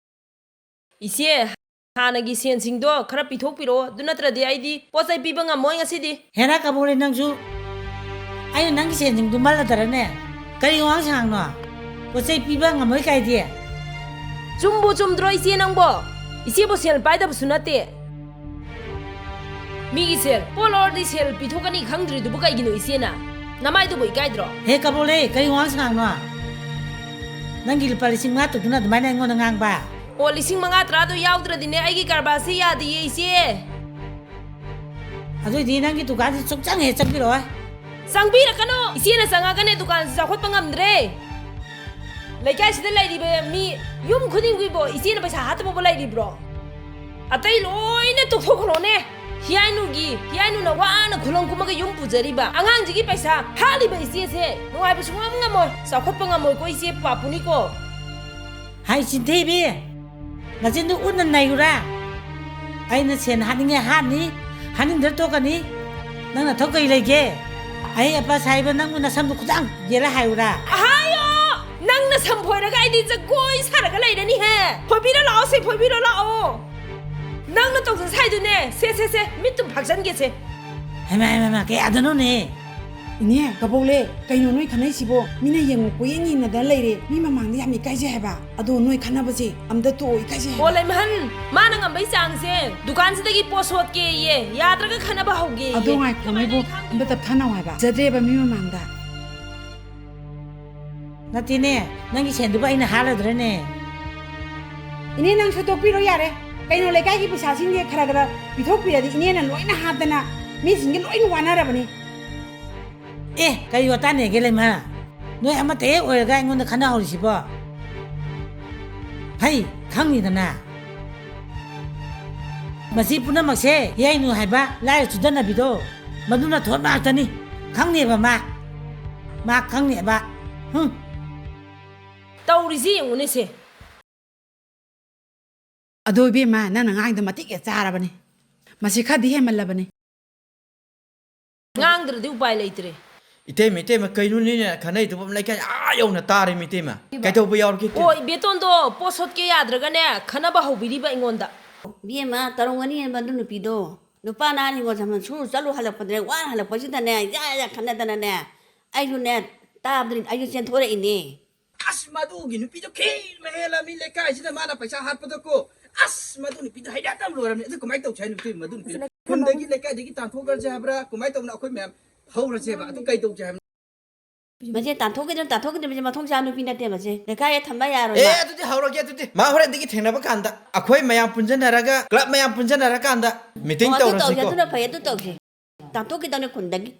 ꯏꯆꯦ, ꯍꯥꯟꯅꯒꯤ ꯁꯦꯟꯁꯤꯡꯗꯣ ꯈꯔ ꯄꯤꯊꯣꯛꯄꯤꯔꯛꯑꯣ, ꯑꯗꯨ ꯅꯠꯇ꯭ꯔꯗꯤ ꯑꯩꯗꯤ ꯄꯣꯠ ꯆꯩ ꯄꯤꯕ ꯉꯝꯃꯣꯏ ꯉꯁꯤꯗꯤ꯫ ꯍꯦꯔꯥ ꯀꯕꯣꯂꯦ, ꯅꯪꯁꯨ ꯑꯩꯅ ꯅꯪꯒꯤ ꯁꯦꯟꯁꯤꯡꯗꯨ ꯃꯜꯂꯗꯔꯅꯦ? ꯀꯔꯤ ꯋꯥꯉꯥꯡ ꯁꯉꯥꯡꯅꯣ? ꯄꯣꯠ ꯆꯩ ꯄꯤꯕ ꯉꯝꯃꯣꯏ ꯀꯥꯏꯗꯤ? ꯆꯨꯝꯕꯨ ꯆꯨꯝꯗ꯭ꯔꯣ ꯏꯆꯦ ꯅꯪꯕꯣ? ꯏꯆꯦꯕꯨ ꯁꯦꯜ ꯄꯥꯏꯗꯕꯁꯨ ꯅꯠꯇꯦ꯫ ꯃꯤꯒꯤ ꯁꯦꯜ ꯄꯣꯠ ꯂꯧꯔꯗꯤ ꯁꯦꯜ ꯄꯤꯊꯣꯛꯀꯅꯤ ꯈꯪꯗ꯭ꯔꯤꯗꯨꯕꯨ ꯀꯩꯒꯤꯅꯣ ꯏꯆꯦꯅ? ꯅꯃꯥꯏꯗꯨꯕꯨ ꯏꯀꯥꯏꯗ꯭ꯔꯣ? ꯍꯦ ꯀꯕꯣꯂꯦ, ꯀꯔꯤ ꯋꯥꯉꯥꯡ ꯁꯉꯥꯡꯅꯣ? ꯅꯪꯒꯤ ꯂꯨꯄꯥ ꯂꯤꯁꯤꯡ ꯃꯉꯥ ꯇꯔꯨꯛꯇꯨꯅ ꯑꯗꯨꯃꯥꯏꯅ ꯑꯩꯉꯣꯟꯗ ꯉꯥꯡꯕ? ꯑꯣ, ꯂꯤꯁꯤꯡ ꯃꯉꯥ ꯇꯔꯥꯗꯣ ꯌꯥꯎꯗ꯭ꯔꯗꯤꯅꯦ ꯑꯩꯒꯤ ꯀꯔꯕꯥꯔꯁꯦ ꯌꯥꯗꯤꯌꯦ ꯏꯆꯦ꯫ ꯑꯗꯨꯏꯗꯤ ꯅꯪꯒꯤ ꯗꯨꯀꯥꯟꯁꯤ ꯁꯨꯡꯆꯪ ꯍꯦꯛ ꯆꯪꯕꯤꯔꯛꯑꯣꯏ꯫ ꯆꯪꯕꯤꯔꯛꯀꯅꯣ꯫ ꯏꯆꯦꯅ ꯆꯪꯉꯒꯅꯦ ꯗꯨꯀꯥꯟꯁꯤ ꯆꯥꯎꯈꯠꯄ ꯉꯝꯗ꯭ꯔꯦ꯫ ꯂꯩꯀꯥꯏꯁꯤꯗ ꯂꯩꯔꯤꯕ ꯃꯤ ꯌꯨꯝ ꯈꯨꯗꯤꯡꯒꯤꯕꯣ ꯏꯆꯦꯅ ꯄꯩꯁꯥ ꯍꯥꯠꯇꯕꯕꯨ ꯂꯩꯔꯤꯕ꯭ꯔꯣ? ꯑꯇꯩ ꯂꯣꯏꯅ ꯇꯣꯛꯊꯣꯛꯈ꯭ꯔꯣꯅꯦ꯫ ꯍꯤꯌꯥꯏꯅꯨꯒꯤ, ꯍꯤꯌꯥꯏꯅꯨꯅ ꯋꯥꯅ ꯈꯨꯂꯪ ꯀꯨꯝꯃꯒ ꯌꯨꯝ ꯄꯨꯖꯔꯤꯕ ꯑꯉꯥꯡꯁꯤꯒꯤ ꯄꯩꯁꯥ ꯍꯥꯠꯂꯤꯕ ꯏꯆꯦꯁꯦ ꯅꯨꯡꯉꯥꯏꯕ ꯁꯨꯡꯉꯝ ꯉꯝꯃꯣꯏ, ꯆꯥꯎꯈꯠꯄ ꯉꯝꯃꯣꯏꯀꯣ ꯏꯆꯦ, ꯄꯥꯄꯨꯅꯤꯀꯣ꯫ ꯍꯥꯏ ꯆꯤꯟꯊꯤꯕꯤ, ꯅꯆꯤꯟꯗꯨ ꯎꯠꯅ ꯅꯩꯔꯨꯔꯥ? ꯑꯩꯅ ꯁꯦꯟ ꯍꯥꯠꯅꯤꯡꯉꯦ ꯍꯥꯠꯅꯤ, ꯍꯥꯠꯅꯤꯡꯗ꯭ꯔ ꯇꯣꯛꯀꯅꯤ꯫ ꯅꯪ ꯅꯊꯧ ꯀꯩ ꯂꯩꯒꯦ? ꯑꯍꯩ ꯑꯄꯥ ꯁꯥꯏꯕ ꯅꯪꯕꯨ ꯅꯁꯝꯗꯨ ꯈꯨꯗꯥꯡ ꯌꯦꯜꯂ ꯍꯥꯏꯔꯨꯔꯥ? ꯍꯥꯏꯌꯣ! ꯅꯪꯅ ꯁꯝ ꯐꯣꯏꯔꯒ ꯑꯩꯗꯤ ꯖꯒꯣꯏ ꯁꯥꯔꯒ ꯂꯩꯔꯅꯤꯍꯦ! ꯐꯣꯏꯕꯤꯔꯣ ꯂꯥꯛꯑꯣ ꯁꯦ, ꯐꯣꯏꯕꯤꯔꯣ ꯂꯥꯛꯑꯣ! ꯅꯪꯅ ꯇꯧꯖ ꯁꯥꯏꯗꯨꯅꯦ! ꯁꯦ, ꯁꯦ, ꯁꯦ, ꯃꯤꯠꯇꯨ ꯐꯥꯛꯆꯟꯒꯦꯁꯦ! ꯍꯩꯃꯥ, ꯍꯩꯃꯥ, ꯍꯩꯃꯥ, ꯀꯌꯥꯗꯅꯣꯅꯦ? ꯏꯅꯦ, ꯀꯕꯣꯛꯂꯦ, ꯀꯩꯅꯣ ꯅꯣꯏ ꯈꯟꯅꯩꯁꯤꯕꯣ? ꯃꯤꯅ ꯌꯦꯡꯉꯨ, ꯀꯣꯏꯌꯦꯡ ꯌꯦꯡꯅꯗꯅ ꯂꯩꯔꯦ꯫ ꯃꯤ ꯃꯃꯥꯡꯗ ꯌꯥꯝ ꯏꯀꯥꯏꯖꯩ ꯍꯥꯏꯕ꯫ ꯑꯗꯣ ꯅꯣꯏ ꯈꯟꯅꯕꯁꯦ ꯑꯝꯇ ꯇꯣꯛꯑꯣ, ꯏꯀꯥꯏꯖꯩ ꯍꯥꯏꯕ꯫ ꯑꯣ, ꯂꯩꯃꯍꯟ, ꯃꯥꯅ ꯉꯝꯕꯩ ꯆꯥꯡꯁꯦ ꯗꯨꯀꯥꯟꯁꯤꯗꯒꯤ ꯄꯣꯠ ꯁꯣꯠꯀꯦꯌꯦ, ꯌꯥꯗ꯭ꯔꯒ ꯈꯟꯅꯕ ꯍꯧꯒꯦꯌꯦ꯫ ꯑꯗꯣ ꯉꯥꯏꯈꯣ, ꯀꯃꯥꯏꯅ ꯃꯣꯏꯕꯨ ꯈꯪ- ꯑꯝꯇ ꯇꯞꯊꯥꯅꯧ ꯍꯥꯏꯕ꯫ ꯐꯖꯗ꯭ꯔꯦꯕ ꯃꯤ ꯃꯃꯥꯡꯗ꯫ ꯅꯠꯇꯦꯅꯦ, ꯅꯪꯒꯤ ꯁꯦꯟꯗꯨꯕꯨ ꯑꯩꯅ ꯍꯥꯜꯂꯗ꯭ꯔꯅꯦ? ꯏꯅꯦ, ꯅꯪ ꯁꯣꯏꯇꯣꯛꯄꯤꯔꯣ ꯌꯥꯔꯦ꯫ ꯀꯩꯅꯣ, ꯂꯩꯀꯥꯏꯒꯤ ꯄꯩꯁꯥꯁꯤꯡꯁꯦ ꯈꯔ ꯈꯔ ꯄꯤꯊꯣꯛꯄꯤꯔꯗꯤ ꯏꯅꯦꯅ ꯂꯣꯏꯅ ꯍꯥꯠꯇꯅ ꯃꯤꯁꯤꯡꯁꯦ ꯂꯣꯏꯅ ꯋꯥꯅꯔꯕꯅꯤ꯫ ꯑꯦ, ꯀꯔꯤ ꯋꯥꯇꯥꯅꯦꯒꯦ ꯂꯩꯃ? ꯅꯣꯏ ꯑꯃꯠꯇ ꯍꯦꯛ ꯑꯣꯏꯔꯒ ꯑꯩꯉꯣꯟꯗ ꯈꯟꯅꯍꯧꯔꯤꯁꯤꯕꯣ? ꯍꯩ, ꯈꯪꯅꯤꯗꯅ꯫ ꯃꯁꯤ ꯄꯨꯝꯅꯃꯛꯁꯦ ꯌꯥꯏꯅꯨ ꯍꯥꯏꯕ ꯂꯥꯏꯔ ꯆꯨꯗꯅꯕꯤꯗꯣ, ꯃꯗꯨꯅ ꯊꯣꯠ ꯉꯥꯛꯇꯅꯤ꯫ ꯈꯪꯅꯦꯕ ꯃꯥ꯫ ꯃꯥ ꯈꯪꯅꯦꯕ꯫ ꯍꯨꯝ꯫ ꯇꯧꯔꯤꯁꯤ ꯌꯦꯡꯉꯨꯅꯦ ꯁꯦ꯫ ꯑꯗꯣ ꯏꯕꯦꯝꯃ, ꯅꯪꯅ ꯉꯥꯡꯗꯣ ꯃꯇꯤꯛ ꯍꯦꯛ ꯆꯥꯔꯕꯅꯤ꯫ ꯃꯁꯤ ꯈꯔꯗꯤ ꯍꯦꯟꯃꯜꯂꯕꯅꯤ꯫ ꯉꯥꯡꯗ꯭ꯔꯗꯤ ꯎꯄꯥꯏ ꯂꯩꯇ꯭ꯔꯦ꯫ ꯏꯇꯩꯃ, ꯏꯇꯩꯃ, ꯀꯩꯅꯣꯅꯦ ꯈꯟꯅꯩꯗꯨꯕꯨ? ꯂꯩꯀꯥꯏ ꯑꯥ ꯌꯧꯅ ꯇꯥꯔꯦ, ꯏꯇꯩꯃ꯫ ꯀꯩꯗꯧꯕ ꯌꯥꯎꯔꯒꯦ, ꯏꯇꯩꯃ? ꯑꯣ, ꯏꯕꯦꯇꯣꯟꯗꯣ ꯄꯣꯠ ꯁꯣꯠꯀꯦ ꯌꯥꯗ꯭ꯔꯒꯅꯦ, ꯈꯟꯅꯕ ꯍꯧꯕꯤꯔꯤꯕ ꯑꯩꯉꯣꯟꯗ꯫ ꯏꯕꯦꯝꯃ, ꯇꯧꯔꯝꯒꯅꯤ ꯃꯗꯨ ꯅꯨꯄꯤꯗꯣ꯫ ꯅꯨꯄꯥ ꯅꯍꯥꯟ ꯍꯤꯡꯒꯣꯜ ꯁꯝꯕꯜ ꯁꯨꯔ ꯆꯠꯂꯨ ꯍꯜꯂꯛꯄꯗꯅꯦ, ꯋꯥꯅ ꯍꯜꯂꯛꯄꯁꯤꯗꯅꯦ, ꯌꯥ ꯌꯥ ꯈꯟꯅꯗꯅꯅꯦ, ꯑꯩꯁꯨꯅꯦ, ꯇꯥꯕꯗꯅꯤ ꯑꯩꯁꯨ ꯆꯦꯟꯊꯣꯔꯛꯏꯅꯦ꯫ ꯑꯁ, ꯃꯗꯨꯒꯤ ꯅꯨꯄꯤꯗꯣ ꯈꯤꯜ ꯃꯍꯦꯜꯂꯝꯃꯤ ꯂꯩꯀꯥꯏꯁꯤꯗ ꯃꯥꯅ ꯄꯩꯁꯥ ꯍꯥꯠꯄꯗꯀꯣ꯫ ꯑꯁ, ꯃꯗꯨ ꯅꯨꯄꯤꯗꯣ ꯍꯩꯅꯗꯕ ꯂꯣꯏꯔꯝꯃꯤ꯫ ꯑꯗꯨ ꯀꯃꯥꯏꯅ ꯇꯧꯁꯦ ꯍꯥꯏꯅꯣ, ꯏꯇꯩꯃ? ꯃꯗꯨ ꯅꯨꯄꯤꯗꯣ ꯈꯨꯟꯗꯒꯤ, ꯂꯩꯀꯥꯏꯗꯒꯤ ꯇꯥꯟꯊꯣꯛꯈ꯭ꯔꯁꯦ ꯍꯥꯏꯕ꯭ꯔꯥ? ꯀꯃꯥꯏꯅ ꯇꯧꯕꯅꯣ? ꯑꯩꯈꯣꯏ ꯃꯌꯥꯝ ꯍꯧꯔꯁꯦꯕ꯫ ꯑꯗꯨ ꯀꯩ ꯇꯧꯁꯦ ꯍꯥꯏꯕꯅꯣ? ꯃꯁꯦ ꯇꯥꯟꯊꯣꯛꯈꯤꯗꯅ, ꯇꯥꯟꯊꯣꯛꯈꯤꯗꯅ, ꯃꯁꯦ ꯃꯊꯣꯡ ꯆꯥꯕ ꯅꯨꯄꯤ ꯅꯠꯇꯦ ꯃꯁꯦ꯫ ꯂꯩꯀꯥꯏꯗ ꯊꯝꯕ ꯌꯥꯔꯣꯏ ꯑꯦ, ꯃꯥ꯫ ꯑꯗꯨꯗꯤ ꯍꯧꯔꯒꯦ꯫ ꯑꯗꯨꯗꯤ ꯃꯥ ꯍꯣꯔꯦꯟꯗꯒꯤ ꯊꯦꯡꯅꯕ ꯀꯥꯟꯗ, ꯑꯩꯈꯣꯏ ꯃꯌꯥꯝ ꯄꯨꯟꯖꯟꯅꯔꯒ, ꯀ꯭ꯂꯕ ꯃꯌꯥꯝ ꯄꯨꯟꯖꯟꯅꯔꯀꯥꯟꯗ ꯃꯤꯇꯤꯡ ꯑꯣ, ꯑꯗꯨ ꯇꯧꯁꯦ, ꯇꯧꯔꯁꯤꯀꯣ꯫ ꯑꯗꯨꯅ ꯐꯩ, ꯑꯗꯨ ꯇꯧꯁꯦ꯫ ꯇꯥꯟꯊꯣꯛꯈꯤꯗꯧꯅꯦ ꯈꯨꯟꯗꯒꯤ꯫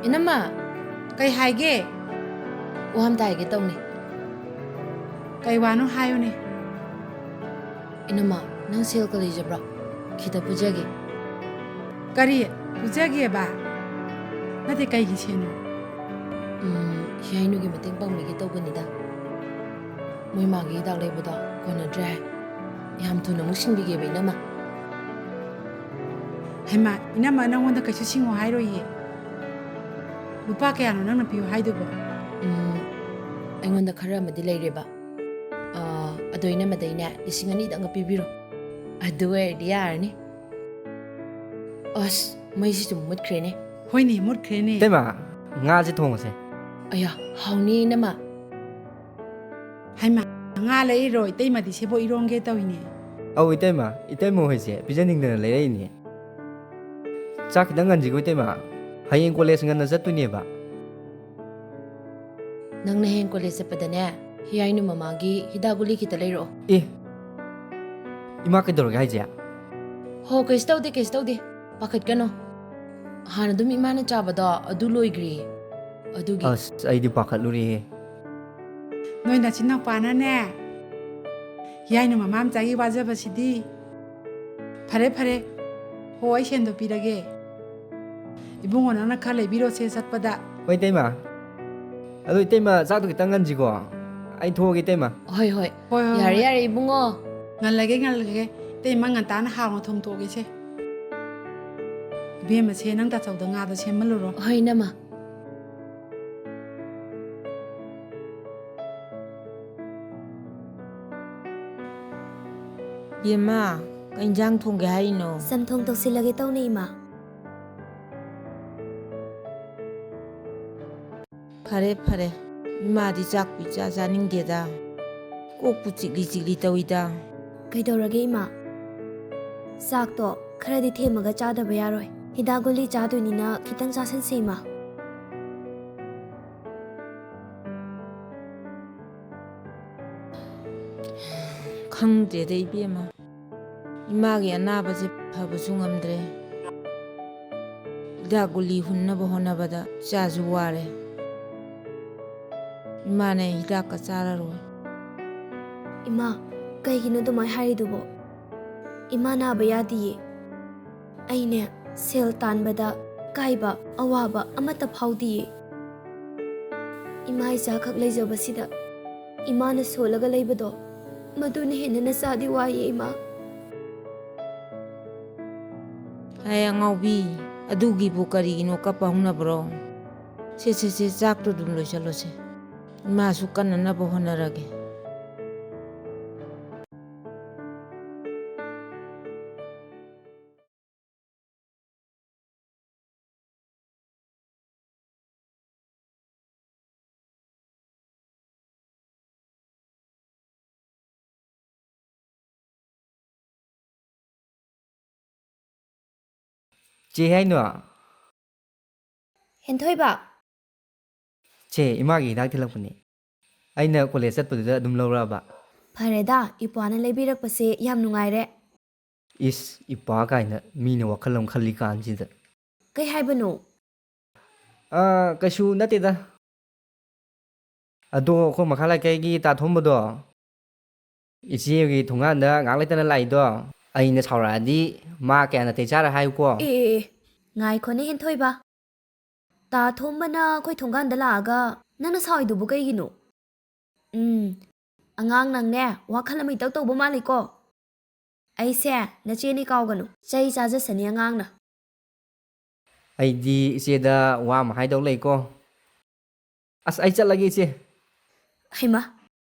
ꯏꯅꯝꯃ, ꯀꯩ ꯍꯥꯏꯒꯦ? ꯋꯥ ꯑꯝꯇ ꯍꯥꯏꯒꯦ ꯇꯧꯅꯦ꯫ ꯀꯩ ꯋꯥꯅꯣ ꯍꯥꯏꯌꯨꯅꯦ꯫ ꯏꯅꯝꯃ, ꯅꯪ ꯁꯦꯜꯒ ꯂꯩꯖꯕ꯭ꯔꯣ? ꯈꯤꯇ ꯄꯨꯖꯒꯦ꯫ ꯀꯔꯤ? ꯄꯨꯖꯒꯦꯕ? ꯅꯠꯇꯦ, ꯀꯩꯒꯤ ꯁꯦꯜꯅꯣ? ꯎꯝ, ꯍꯤꯌꯥꯏꯅꯨꯒꯤ ꯃꯇꯦꯡ ꯄꯥꯡꯕꯤꯒꯦ ꯇꯧꯕꯅꯤꯗ꯫ ꯃꯣꯏ ꯃꯥꯒꯤ ꯍꯤꯗꯥꯛ ꯂꯩꯕꯗꯣ ꯀꯣꯟꯅꯗ꯭ꯔꯦ ꯍꯥꯏ꯫ ꯌꯥꯝ ꯊꯨꯅ ꯑꯃꯨꯛ ꯁꯤꯡꯕꯤꯒꯦꯕ, ꯏꯅꯝꯃ꯫ ꯍꯩꯃꯥ, ꯏꯅꯝꯃ ꯅꯪꯉꯣꯟꯗ ꯀꯩꯁꯨ ꯁꯤꯡꯉꯣ ꯍꯥꯏꯔꯣꯏꯌꯦ꯫ ꯂꯨꯄꯥ ꯀꯌꯥꯅꯣ ꯅꯪꯅ ꯄꯤꯌꯨ ꯍꯥꯏꯗꯨꯕꯣ? ꯎꯝ, ꯑꯩꯉꯣꯟꯗ ꯈꯔ ꯑꯃꯗꯤ ꯂꯩꯔꯦꯕ꯫ ꯑꯥ, ꯑꯗꯣ ꯏꯅꯝꯃꯗꯩꯅꯦ, ꯂꯤꯁꯤꯡ ꯑꯅꯤꯗꯪꯒ ꯄꯤꯕꯤꯔꯣ꯫ ꯑꯗꯨ ꯑꯣꯏꯔꯗꯤ ꯌꯥꯔꯅꯤ꯫ ꯑꯁ, ꯃꯩꯁꯤꯁꯨ ꯃꯨꯠꯈ꯭ꯔꯦꯅꯦ꯫ ꯍꯣꯏꯅꯦ, ꯃꯨꯠꯈ꯭ꯔꯦꯅꯦ꯫ ꯏꯇꯩꯃ, ꯉꯥꯁꯦ ꯊꯣꯡꯉꯁꯦ꯫ ꯑꯌꯥ, ꯍꯥꯎꯅꯤ, ꯏꯅꯝꯃ꯫ ꯍꯩꯃꯥ, ꯉꯥ ꯂꯩꯔꯤꯔꯣ? ꯏꯇꯩꯃꯗꯤ ꯁꯦꯕꯣꯠ ꯏꯔꯣꯟꯒꯦ ꯇꯧꯏꯅꯦ꯫ ꯑꯧ, ꯏꯇꯩꯃ, ꯏꯇꯩꯃ ꯍꯣꯏꯁꯦ ꯄꯤꯖꯅꯤꯡꯗꯅ ꯂꯩꯔꯛꯏꯅꯦ꯫ ꯆꯥꯛ ꯈꯤꯇꯪ ꯉꯟꯁꯤꯀꯣ, ꯏꯇꯩꯃ꯫ ꯍꯌꯦꯡ ꯀꯣꯂꯦꯖ ꯉꯟꯅ ꯆꯠꯇꯣꯏꯅꯦꯕ꯫ ꯅꯪꯅ ꯍꯌꯦꯡ ꯀꯣꯂꯦꯖ ꯆꯠꯄꯗꯅꯦ, ꯍꯤꯌꯥꯏꯅꯨ ꯃꯃꯥꯒꯤ ꯍꯤꯗꯥꯛ ꯒꯨꯂꯤ ꯈꯤꯇ ꯂꯩꯔꯛꯑꯣ꯫ ꯑꯦ, ꯏꯃꯥ ꯀꯩꯗꯧꯔꯒꯦ ꯍꯥꯏꯁꯦ? ꯍꯣ, ꯀꯩꯁꯨ ꯇꯧꯗꯦ, ꯀꯩꯁꯨ ꯇꯧꯗꯦ꯫ ꯄꯥꯈꯠꯀꯅꯣ꯫ ꯍꯥꯟꯅ ꯑꯗꯨꯝ ꯏꯃꯥꯅ ꯆꯥꯕꯗꯣ ꯑꯗꯨ ꯂꯣꯏꯈ꯭ꯔꯦ꯫ ꯑꯗꯨꯒꯤ꯫ ꯑꯁ, ꯑꯩꯗꯤ ꯄꯥꯈꯠꯂꯨꯔꯦꯍꯦ꯫ ꯅꯣꯏ ꯅꯆꯤꯟꯅꯥꯎꯄꯥꯅꯅꯦ, ꯍꯤꯌꯥꯏꯅꯨ ꯃꯃꯥ ꯃꯆꯥꯒꯤ ꯋꯥꯖꯕꯁꯤꯗꯤ꯫ ꯐꯔꯦ, ꯐꯔꯦ꯫ ꯍꯣ, ꯑꯩ ꯁꯦꯟꯗꯣ ꯄꯤꯔꯒꯦ꯫ ꯏꯕꯨꯡꯉꯣ, ꯅꯪꯅ ꯈꯔ ꯂꯩꯕꯤꯔꯣꯁꯦ ꯆꯠꯄꯗ꯫ ꯍꯣꯏ, ꯏꯇꯩꯃ꯫ ꯑꯗꯣ, ꯏꯇꯩꯃ, ꯆꯥꯛꯇꯣ ꯈꯤꯇꯪ ꯉꯟꯁꯤꯀꯣ꯫ ꯑꯩ ꯊꯣꯛꯑꯒꯦ, ꯏꯇꯩꯃ꯫ ꯍꯣꯏ, ꯍꯣꯏ꯫ ꯍꯣꯏ, ꯍꯣꯏ, ꯌꯥꯔꯦ, ꯍꯣꯏ꯫ ꯌꯥꯔꯦ, ꯏꯕꯨꯡꯉꯣ꯫ ꯉꯜꯂꯒꯦ, ꯉꯜꯂꯒꯦ꯫ ꯏꯇꯩꯃ, ꯉꯟꯇꯥꯅ ꯍꯥꯎꯅ ꯊꯣꯡ ꯊꯣꯛꯑꯒꯦꯁꯦ꯫ ꯏꯕꯦꯝꯃꯁꯦ, ꯅꯪ ꯇꯥꯆꯧꯗ ꯉꯥꯗꯣ ꯁꯦꯝꯍꯜꯂꯨꯔꯣ꯫ ꯍꯣꯏ, ꯏꯅꯝꯃ꯫ ꯏꯕꯦꯝꯃ, ꯀꯩ ꯏꯟꯖꯥꯡ ꯊꯣꯡꯒꯦ ꯍꯥꯏꯔꯤꯅꯣ? ꯆꯝꯊꯣꯡ ꯇꯧꯁꯤꯜꯂꯒꯦ ꯇꯧꯅꯦ, ꯏꯃꯥ꯫ ꯐꯔꯦ, ꯐꯔꯦ꯫ ꯏꯃꯥꯗꯤ ꯆꯥꯛꯄꯨ ꯏꯆꯥ ꯆꯥꯅꯤꯡꯗꯦꯗ꯫ ꯀꯣꯛꯄꯨ ꯆꯤꯛꯂꯤ ꯆꯤꯛꯂꯤ ꯇꯧꯏꯗ꯫ ꯀꯩꯗꯧꯔꯒꯦ, ꯏꯃꯥ? ꯆꯥꯛꯇꯣ ꯈꯔꯗꯤ ꯊꯦꯝꯃꯒ ꯆꯥꯗꯕ ꯌꯥꯔꯣꯏ꯫ ꯍꯤꯗꯥꯛ ꯒꯨꯂꯤ ꯆꯥꯗꯣꯏꯅꯤꯅ ꯈꯤꯇꯪ ꯆꯥꯁꯟꯁꯦ, ꯏꯃꯥ꯫ ꯈꯪꯗꯦꯗ, ꯏꯕꯦꯝꯃ꯫ ꯏꯃꯥꯒꯤ ꯑꯅꯥꯕꯁꯦ ꯐꯕꯁꯨ ꯉꯝꯗ꯭ꯔꯦ꯫ ꯍꯤꯗꯥꯛ ꯒꯨꯂꯤ ꯍꯨꯟꯅꯕ ꯍꯣꯠꯅꯕꯗ ꯏꯆꯥꯁꯨ ꯋꯥꯔꯦ꯫ ꯏꯃꯥꯅ ꯍꯤꯗꯥꯛꯀ ꯆꯥꯔꯔꯣꯏ꯫ ꯏꯃꯥ, ꯀꯩꯒꯤꯅꯣ ꯑꯗꯨꯃꯥꯏ ꯍꯥꯏꯔꯤꯗꯨꯕꯣ? ꯏꯃꯥ ꯅꯥꯕ ꯌꯥꯗꯤꯌꯦ꯫ ꯑꯩꯅꯦ, ꯁꯦꯜ ꯇꯥꯟꯕꯗ ꯀꯥꯏꯕ, ꯑꯋꯥꯕ ꯑꯃꯠꯇ ꯐꯥꯎꯗꯤꯌꯦ꯫ ꯏꯃꯥ ꯏꯆꯥꯈꯛ ꯂꯩꯖꯕꯁꯤꯗ ꯏꯃꯥꯅ ꯁꯣꯜꯂꯒ ꯂꯩꯕꯗꯣ, ꯃꯗꯨꯅ ꯍꯦꯟꯅ ꯅꯆꯥꯗꯤ ꯋꯥꯏꯌꯦ, ꯏꯃꯥ꯫ ꯑꯦ ꯑꯉꯥꯎꯕꯤ, ꯑꯗꯨꯒꯤꯕꯨ ꯀꯔꯤꯒꯤꯅꯣ ꯀꯞꯄ ꯍꯧꯅꯕ꯭ꯔꯣ? ꯁꯦ, ꯁꯦ, ꯁꯦ, ꯆꯥꯛꯇꯣ ꯑꯗꯨꯝ ꯂꯣꯏꯁꯜꯂꯣꯁꯦ꯫ ꯏꯃꯥꯁꯨ ꯀꯟꯅꯅꯕ ꯍꯣꯠꯅꯔꯒꯦ꯫ ꯆꯦ ꯍꯥꯏꯅꯣ? ꯍꯦꯟꯊꯣꯏꯕ꯫ ꯆꯦ, ꯏꯃꯥꯒꯤ ꯍꯤꯗꯥꯛ ꯊꯤꯜꯂꯛꯄꯅꯦ꯫ ꯑꯩꯅ ꯀꯣꯂꯦꯖ ꯆꯠꯄꯗꯨꯗ ꯑꯗꯨꯝ ꯂꯧꯔꯛꯑꯕ꯫ ꯐꯔꯦꯗ, ꯏꯄ꯭ꯋꯥꯅ ꯂꯩꯕꯤꯔꯛꯄꯁꯦ ꯌꯥꯝ ꯅꯨꯡꯉꯥꯏꯔꯦ꯫ ꯏꯁ, ꯏꯄ꯭ꯋꯥ ꯀꯥꯏꯅ, ꯃꯤꯅ ꯋꯥꯈꯜ ꯑꯃ ꯈꯜꯂꯤ ꯀꯥꯟꯁꯤꯗ꯫ ꯀꯩ ꯍꯥꯏꯕꯅꯣ? ꯑꯥ, ꯀꯩꯁꯨ ꯅꯠꯇꯦꯗ꯫ ꯑꯗꯣ ꯑꯩꯈꯣꯏ ꯃꯈꯥ ꯂꯩꯀꯥꯏꯒꯤ ꯇꯥ ꯊꯣꯝꯕꯗꯣ, ꯏꯆꯦꯒꯤ ꯊꯣꯡꯒꯥꯟꯗ ꯉꯥꯏꯍꯥꯛ ꯂꯩꯇꯅ ꯂꯥꯛꯏꯗꯣ, ꯑꯩꯅ ꯁꯥꯎꯔꯛꯑꯗꯤ ꯃꯥ ꯀꯌꯥ ꯅꯥꯇꯩ ꯆꯥꯔ ꯍꯥꯏꯌꯨꯀꯣ꯫ ꯑꯦ, ꯑꯦ, ꯑꯦ, ꯉꯥꯏꯈꯣꯅꯦ ꯍꯦꯟꯊꯣꯏꯕ꯫ ꯇꯥ ꯊꯣꯝꯕꯅ ꯑꯩꯈꯣꯏ ꯊꯣꯡꯒꯥꯟꯗ ꯂꯥꯛꯑꯒ ꯅꯪꯅ ꯁꯥꯎꯏꯗꯨꯕꯨ ꯀꯩꯒꯤꯅꯣ? ꯎꯝ, ꯑꯉꯥꯡ ꯅꯪꯅꯦ, ꯋꯥꯈꯜ ꯑꯃ ꯏꯇꯧ ꯇꯧꯕ ꯃꯥꯜꯂꯤꯀꯣ꯫ ꯑꯩꯁꯦ ꯅꯆꯦꯅꯤ ꯀꯥꯎꯒꯅꯨ, ꯆꯩ ꯆꯥꯖꯁꯅꯤ ꯑꯉꯥꯡꯅ꯫ ꯑꯩꯗꯤ ꯏꯆꯦꯗ ꯋꯥ ꯑꯃ ꯍꯥꯏꯗꯧ ꯂꯩꯀꯣ꯫ ꯑꯁ, ꯑꯩ ꯆꯠꯂꯒꯦ, ꯏꯆꯦ꯫ ꯍꯩꯃꯥ,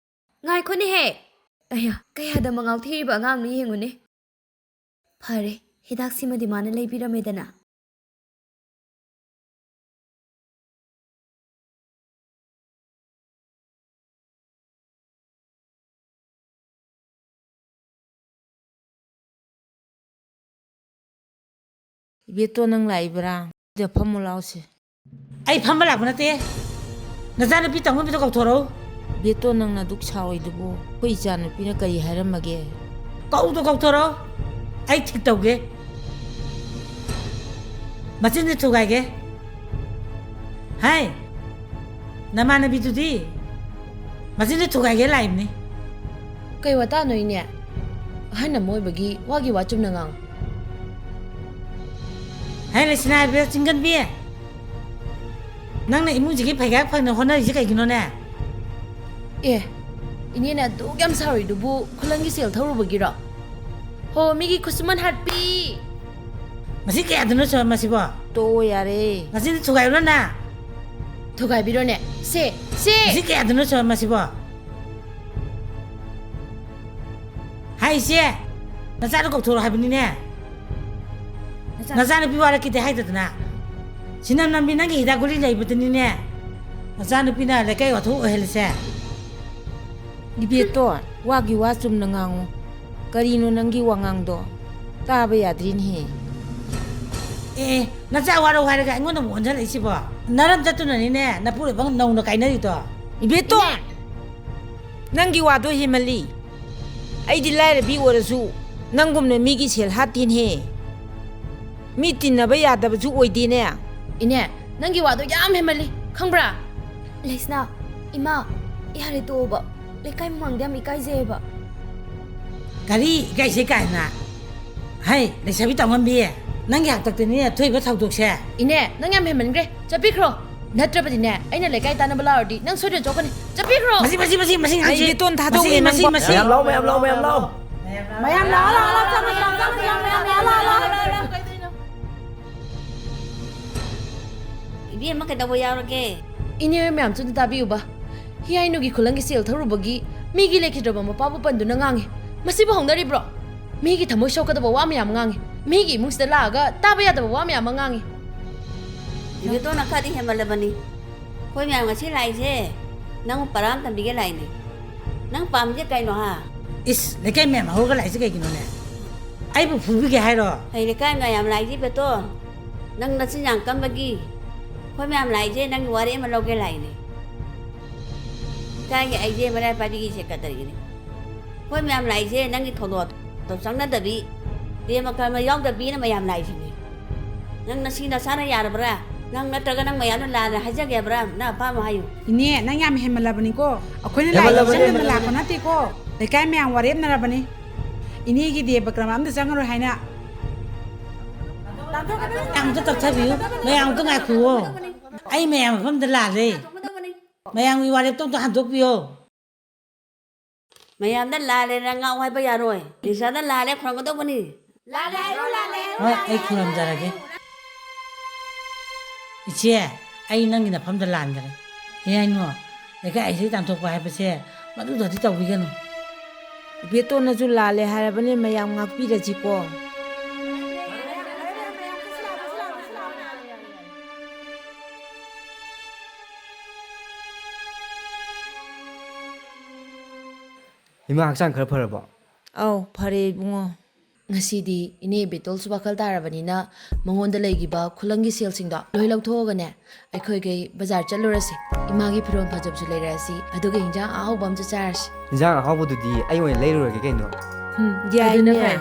ꯉꯥꯏꯈꯣꯅꯦꯍꯦ! ꯑꯌꯥ, ꯀꯌꯥꯗ ꯃꯉꯥꯎ ꯊꯤꯔꯤꯕ ꯑꯉꯥꯡꯅꯣ ꯌꯦꯡꯉꯨꯅꯦ꯫ ꯐꯔꯦ, ꯍꯤꯗꯥꯛꯁꯤꯃꯗꯤ ꯃꯥꯅ ꯂꯩꯕꯤꯔꯝꯃꯦꯗꯅ꯫ ꯏꯕꯦꯇꯣ, ꯅꯪ ꯂꯥꯛꯏꯕ꯭ꯔꯥ? ꯁꯤꯗ ꯐꯝꯃꯨ ꯂꯥꯎꯁꯦ꯫ ꯑꯩ ꯐꯝꯕ ꯂꯥꯛꯄ ꯅꯠꯇꯦ꯫ ꯅꯆꯥꯅꯨꯄꯤ ꯇꯝꯒꯟꯕꯤꯗꯣ ꯀꯧꯊꯣꯔꯛꯎ꯫ ꯏꯕꯦꯇꯣ, ꯅꯪꯅ ꯑꯗꯨꯛ ꯁꯥꯎꯔꯤꯗꯨꯕꯨ ꯑꯩꯈꯣꯏ ꯏꯆꯥꯅꯨꯄꯤꯅ ꯀꯔꯤ ꯍꯥꯏꯔꯝꯃꯒꯦ? ꯀꯧꯗꯣ ꯀꯧꯊꯣꯔꯛꯑꯣ꯫ ꯑꯩ ꯊꯤꯛ ꯇꯧꯒꯦ꯫ ꯃꯆꯤꯟꯗꯤ ꯊꯨꯒꯥꯏꯒꯦ꯫ ꯍꯥꯏ, ꯅꯃꯥꯟꯅꯕꯤꯗꯨꯗꯤ ꯃꯆꯤꯟꯗꯤ ꯊꯨꯒꯥꯏꯒꯦ ꯂꯥꯛꯏꯕꯅꯤ꯫ ꯀꯩ ꯋꯥꯇꯥꯅꯣ ꯏꯅꯦ? ꯑꯍꯟ ꯑꯃ ꯑꯣꯏꯕꯒꯤ ꯋꯥꯒꯤ ꯋꯥ ꯆꯨꯝꯅ ꯉꯥꯡꯉꯨ꯫ ꯍꯥꯏ, ꯂꯩꯁꯅꯥ ꯍꯥꯏꯕ ꯆꯤꯡꯒꯟꯕꯤ, ꯅꯪꯅ ꯏꯃꯨꯡꯁꯤꯒꯤ ꯐꯩꯒꯥꯛ ꯐꯪꯅ ꯍꯣꯠꯅꯔꯤꯁꯦ ꯀꯩꯒꯤꯅꯣꯅꯦ? ꯑꯦ, ꯏꯅꯦꯅ ꯑꯗꯨꯛ ꯌꯥꯝ ꯁꯥꯎꯔꯤꯗꯨꯕꯨ ꯈꯨꯂꯪꯒꯤ ꯁꯦꯜ ꯊꯧꯔꯨꯕꯒꯤꯔꯣ? ꯍꯣ, ꯃꯤꯒꯤ ꯈꯨꯠꯁꯨꯃꯟ ꯍꯥꯠꯄꯤ! ꯃꯁꯤ ꯀꯌꯥꯗꯅꯣ ꯁꯣ ꯃꯁꯤꯕꯣ? ꯇꯣꯛꯑꯣ ꯌꯥꯔꯦ꯫ ꯃꯁꯤꯗꯤ ꯊꯨꯒꯥꯏꯔꯨꯔꯣ ꯅꯪ꯫ ꯊꯨꯒꯥꯏꯕꯤꯔꯣꯅꯦ꯫ ꯁꯦ, ꯁꯦ! ꯃꯁꯤ ꯀꯌꯥꯗꯅꯣ ꯁꯣ ꯃꯁꯤꯕꯣ? ꯍꯥꯏ ꯏꯆꯦ, ꯅꯆꯥꯗꯣ ꯀꯧꯊꯣꯔꯛꯑꯣ ꯍꯥꯏꯕꯅꯤꯅꯦ꯫ ꯅꯆꯥ- ꯅꯆꯥꯅꯨꯄꯤ ꯋꯥꯔꯛꯈꯤꯗꯦ ꯍꯥꯏꯗꯗꯅ꯫ ꯁꯤꯅꯝ ꯅꯝꯕꯤ ꯅꯪꯒꯤ ꯍꯤꯗꯥꯛ ꯒꯨꯂꯤ ꯂꯩꯕꯗꯨꯅꯤꯅꯦ꯫ ꯅꯆꯥꯅꯨꯄꯤꯅ ꯂꯩꯀꯥꯏ ꯋꯥꯊꯣꯛ ꯑꯣꯏꯍꯜꯂꯤꯁꯦ꯫ ꯏꯕꯦꯇꯣꯟ, ꯋꯥꯒꯤ ꯋꯥ ꯆꯨꯝꯅ ꯉꯥꯡꯉꯨ꯫ ꯀꯔꯤꯅꯣ ꯅꯪꯒꯤ ꯋꯥꯉꯥꯡꯗꯣ? ꯇꯥꯕ ꯌꯥꯗ꯭ꯔꯤꯅꯦꯍꯦ꯫ ꯑꯦ, ꯑꯦ, ꯅꯆꯥ ꯋꯥꯔꯧ ꯍꯥꯏꯔꯒ ꯑꯩꯉꯣꯟꯗ ꯑꯃꯨꯛ ꯑꯣꯟꯁꯤꯜꯂꯛꯏꯁꯤꯕꯣ? ꯅꯔꯝ ꯆꯠꯇꯨꯅꯅꯤꯅꯦ ꯅꯄꯨꯔꯣꯏꯕ ꯅꯧꯅ ꯀꯥꯏꯅꯔꯤꯗꯣ꯫ ꯏꯕꯦꯇꯣꯟ! ꯅꯪꯒꯤ ꯋꯥꯗꯣ ꯍꯦꯟꯃꯜꯂꯤ꯫ ꯑꯩꯗꯤ ꯂꯥꯏꯔꯕꯤ ꯑꯣꯏꯔꯁꯨ ꯅꯪꯒꯨꯝꯅ ꯃꯤꯒꯤ ꯁꯦꯜ ꯍꯥꯠꯇꯦꯅꯦꯍꯦ꯫ ꯃꯤ ꯇꯤꯟꯅꯕ ꯌꯥꯗꯕꯁꯨ ꯑꯣꯏꯗꯦꯅꯦ꯫ ꯏꯅꯦ, ꯅꯪꯒꯤ ꯋꯥꯗꯣ ꯌꯥꯝ ꯍꯦꯟꯃꯜꯂꯤ, ꯈꯪꯕ꯭ꯔꯥ? ꯂꯩꯁꯅꯥ, ꯏꯃꯥ, ꯌꯥꯔꯦ ꯇꯣꯛꯑꯣꯕ꯫ ꯂꯩꯀꯥꯏ ꯃꯃꯥꯡꯗ ꯌꯥꯝ ꯏꯀꯥꯏꯖꯩꯌꯦꯕ꯫ ꯀꯔꯤ ꯏꯀꯥꯏꯖꯩ ꯀꯥꯏꯅ? ꯍꯩ, ꯂꯩꯁꯥꯕꯤ ꯇꯧꯉꯝꯕꯤ, ꯅꯪꯒꯤ ꯍꯥꯛꯇꯛꯇꯅꯤꯅꯦ ꯊꯣꯛꯏꯕ ꯊꯧꯗꯣꯛꯁꯦ꯫ ꯏꯅꯦ, ꯅꯪ ꯌꯥꯝ ꯍꯦꯟꯃꯟꯈ꯭ꯔꯦ꯫ ꯆꯠꯄꯤꯈ꯭ꯔꯣ꯫ ꯅꯠꯇ꯭ꯔꯕꯗꯤꯅꯦ, ꯑꯩꯅ ꯂꯩꯀꯥꯏ ꯇꯥꯟꯅꯕ ꯂꯥꯛꯑꯗꯤ ꯅꯪ ꯁꯣꯏꯗꯅ ꯆꯣꯛꯀꯅꯤ꯫ ꯆꯠꯄꯤꯈ꯭ꯔꯣ꯫ ꯃꯁꯤ, ꯃꯁꯤ, ꯃꯁꯤ, ꯃꯁꯤ, ꯑꯩ ꯃꯁꯤ, ꯕꯦꯇꯣꯟ ꯊꯥꯗꯣꯛꯑꯦ ꯃꯁꯤ, ꯃꯁꯤ, ꯅꯪꯕꯣ꯫ ꯃꯁꯤ꯫ ꯃꯌꯥꯝ ꯂꯥꯛꯑꯣ, ꯃꯌꯥꯝ ꯂꯥꯛꯑꯣ, ꯃꯌꯥꯝ ꯂꯥꯛꯑꯣ꯫ ꯃꯌꯥꯝ ꯂꯥꯛꯑꯣ, ꯂꯥꯛꯑꯣ, ꯂꯥꯛꯑꯣ, ꯆꯪꯉꯣ, ꯆꯪꯉꯣ, ꯆꯪꯉꯣ, ꯃꯌꯥꯝ, ꯃꯌꯥꯝ, ꯃꯌꯥꯝ, ꯂꯥꯛꯑꯣ, ꯂꯥꯛꯑꯣ, ꯂꯥꯛꯑꯣ, ꯂꯥꯛꯑꯣ꯫ ꯏꯕꯦꯝꯃ, ꯀꯩꯗꯧꯕ ꯌꯥꯎꯔꯒꯦ? ꯏꯅꯦ ꯍꯣꯏ ꯃꯌꯥꯝ ꯆꯨꯝꯅ ꯇꯥꯕꯤꯌꯨꯕ꯫ ꯍꯤꯌꯥꯏꯅꯨꯒꯤ ꯈꯨꯂꯪꯒꯤ ꯁꯦꯜ ꯊꯧꯔꯨꯕꯒꯤ ꯃꯤꯒꯤ ꯂꯩꯈꯤꯗ꯭ꯔꯕ ꯃꯄꯥꯕꯨ ꯄꯟꯗꯨꯅ ꯉꯥꯡꯉꯤ꯫ ꯃꯁꯤꯕꯨ ꯍꯧꯅꯔꯤꯕ꯭ꯔꯣ? ꯃꯤꯒꯤ ꯊꯃꯣꯏ ꯁꯣꯛꯀꯗꯕ ꯋꯥ ꯃꯌꯥꯝ ꯉꯥꯡꯉꯤ꯫ ꯃꯤꯒꯤ ꯏꯃꯨꯡꯁꯤꯗ ꯂꯥꯛꯑꯒ ꯇꯥꯕ ꯌꯥꯗꯕ ꯋꯥ ꯃꯌꯥꯝ ꯑꯃ ꯉꯥꯡꯉꯤ꯫ ꯏꯕꯦꯇꯣꯟꯅ ꯈꯔꯗꯤ ꯍꯦꯟꯃꯜꯂꯕꯅꯤ꯫ ꯑꯩꯈꯣꯏ ꯃꯌꯥꯝ ꯉꯁꯤ ꯂꯥꯛꯏꯁꯦ ꯅꯪꯕꯨ ꯄꯔꯥ ꯑꯃ ꯇꯝꯕꯤꯒꯦ ꯂꯥꯛꯏꯅꯦ꯫ ꯅꯪ ꯄꯥꯝꯃꯤꯁꯦ ꯀꯩꯅꯣ, ꯍꯥ? ꯏꯁ, ꯂꯩꯀꯥꯏ ꯃꯌꯥꯝ ꯍꯧꯔꯒ ꯂꯥꯛꯏꯁꯦ ꯀꯩꯒꯤꯅꯣꯅꯦ? ꯑꯩꯕꯨ ꯐꯨꯕꯤꯒꯦ ꯍꯥꯏꯔꯣ? ꯑꯩ ꯂꯩꯀꯥꯏ ꯃꯌꯥꯝ ꯂꯥꯛꯏꯁꯦ ꯕꯦꯇꯣꯟ, ꯅꯪ ꯅꯆꯤꯟ ꯌꯥꯝ ꯀꯟꯕꯒꯤ꯫ ꯑꯩꯈꯣꯏ ꯃꯌꯥꯝ ꯂꯥꯛꯏꯁꯦ ꯅꯪꯒꯤ ꯋꯥꯔꯦꯞ ꯑꯃ ꯂꯧꯒꯦ ꯂꯥꯛꯏꯅꯦ꯫ ꯂꯩꯀꯥꯏꯒꯤ ꯑꯩꯁꯦ ꯃꯔꯥꯏ ꯄꯥꯏꯕꯤꯒꯤ ꯁꯦꯀ꯭ꯔꯦꯇꯔꯤꯒꯤꯅꯦ꯫ ꯑꯩꯈꯣꯏ ꯃꯌꯥꯝ ꯂꯥꯛꯏꯁꯦ ꯅꯪꯒꯤ ꯊꯧꯗꯣꯛ ꯋꯥꯊꯣꯛ ꯆꯪꯅꯗꯕꯤ, ꯄ꯭ꯔꯦꯃ ꯀꯔꯃ ꯌꯥꯎꯗꯕꯤꯅ ꯃꯌꯥꯝ ꯂꯥꯛꯏꯁꯤꯅꯦ꯫ ꯅꯪ ꯅꯁꯤ ꯅꯁꯥꯅ ꯌꯥꯔꯕ꯭ꯔꯥ? ꯅꯪ ꯅꯠꯇ꯭ꯔꯒ ꯅꯪ ꯃꯌꯥꯝꯅ ꯂꯥꯟꯅ ꯍꯥꯏꯖꯒꯦ ꯍꯥꯏꯕ꯭ꯔꯥ? ꯅꯪ ꯑꯄꯥꯝꯕ ꯍꯥꯏꯌꯨ꯫ ꯏꯅꯦ, ꯅꯪ ꯌꯥꯝ ꯍꯦꯟꯃꯜꯂꯕꯅꯤꯀꯣ꯫ ꯑꯩꯈꯣꯏꯅ ꯂꯥꯛꯏꯁꯦ ꯍꯦꯟꯃꯜꯂꯕꯅꯦ, ꯆꯪꯗꯅ ꯍꯦꯟꯃꯜꯂꯕꯅꯦ꯫ ꯂꯥꯛꯄ ꯅꯠꯇꯦꯀꯣ꯫ ꯂꯩꯀꯥꯏ ꯃꯌꯥꯝ ꯋꯥꯔꯦꯞꯅꯔꯕꯅꯤ꯫ ꯏꯅꯦꯒꯤ ꯗꯦꯕ ꯀꯔꯃ ꯑꯝꯇ ꯆꯪꯉꯔꯣꯏ ꯍꯥꯏꯅ꯫ ꯃꯌꯥꯝ ꯑꯝꯇ ꯇꯞꯊꯕꯤꯌꯨ꯫ ꯃꯌꯥꯝ ꯑꯝꯇ ꯉꯥꯏꯈꯨꯑꯣ꯫ ꯑꯩ ꯃꯌꯥꯝ ꯃꯐꯝꯗ ꯂꯥꯜꯂꯦ꯫ ꯃꯌꯥꯝꯒꯤ ꯋꯥꯔꯦꯞꯇꯣ ꯑꯝꯇ ꯍꯟꯗꯣꯛꯄꯤꯌꯣ꯫ ꯃꯌꯥꯝꯗ ꯂꯥꯜꯂꯦꯅ ꯉꯥꯎ ꯍꯥꯏꯕ ꯌꯥꯔꯣꯏ꯫ ꯏꯁꯥꯗ ꯂꯥꯜꯂꯦ ꯈꯨꯔꯝꯒꯗꯧꯕꯅꯤ꯫ ꯂꯥꯜꯂꯦ ꯍꯥꯏꯔꯣ, ꯂꯥꯜꯂꯦ ꯍꯥꯏꯔꯣ, ꯍꯣꯏ, ꯂꯥꯜꯂꯦ ꯑꯩ ꯍꯥꯏꯔꯣ꯫ ꯈꯨꯔꯨꯝꯖꯔꯒꯦ꯫ ꯏꯆꯦ, ꯑꯩ ꯅꯪꯒꯤ ꯅꯐꯝꯗ ꯂꯥꯟꯈꯔꯦ꯫ ꯍꯤꯌꯥꯏꯅꯨ, ꯂꯩꯀꯥꯏ ꯑꯁꯤ ꯇꯥꯟꯊꯣꯛꯄ ꯍꯥꯏꯕꯁꯦ ꯃꯗꯨꯗꯗꯤ ꯇꯧꯕꯤꯒꯅꯨ꯫ ꯏꯕꯦꯇꯣꯟꯅꯁꯨ ꯂꯥꯜꯂꯦ ꯍꯥꯏꯔꯕꯅꯤ, ꯃꯌꯥꯝ ꯉꯥꯛꯄꯤꯔꯁꯤꯀꯣ꯫ ꯏꯃꯥ, ꯍꯛꯆꯥꯡ ꯈꯔ ꯐꯔꯕꯣ? ꯑꯧ, ꯐꯔꯦ ꯏꯕꯨꯡꯉꯣ꯫ ꯉꯁꯤꯗꯤ ꯏꯅꯦ ꯕꯦꯇꯣꯜꯁꯨ ꯋꯥꯈꯜ ꯇꯥꯔꯕꯅꯤꯅ ꯃꯉꯣꯟꯗ ꯂꯩꯈꯤꯕ ꯈꯨꯂꯪꯒꯤ ꯁꯦꯜꯁꯤꯡꯗꯣ ꯂꯣꯏ ꯂꯧꯊꯣꯛꯑꯒꯅꯦ, ꯑꯩꯈꯣꯏꯈꯩ ꯕꯖꯥꯔ ꯆꯠꯂꯨꯔꯁꯤ꯫ ꯏꯃꯥꯒꯤ ꯐꯤꯔꯣꯜ ꯐꯖꯕꯁꯨ ꯂꯩꯔꯛꯑꯁꯤ, ꯑꯗꯨꯒ ꯏꯟꯖꯥꯡ ꯑꯍꯥꯎꯕ ꯑꯃꯁꯨ ꯆꯥꯔꯁꯤ꯫ ꯏꯟꯖꯥꯡ ꯑꯍꯥꯎꯕꯗꯨꯗꯤ ꯑꯩ ꯑꯣꯏꯅ ꯂꯩꯔꯨꯔꯒꯦ ꯀꯩꯅꯣ꯫ ꯎꯝ, ꯌꯥꯏꯅꯦ꯫ ꯑꯗꯨꯅ ꯐꯩ꯫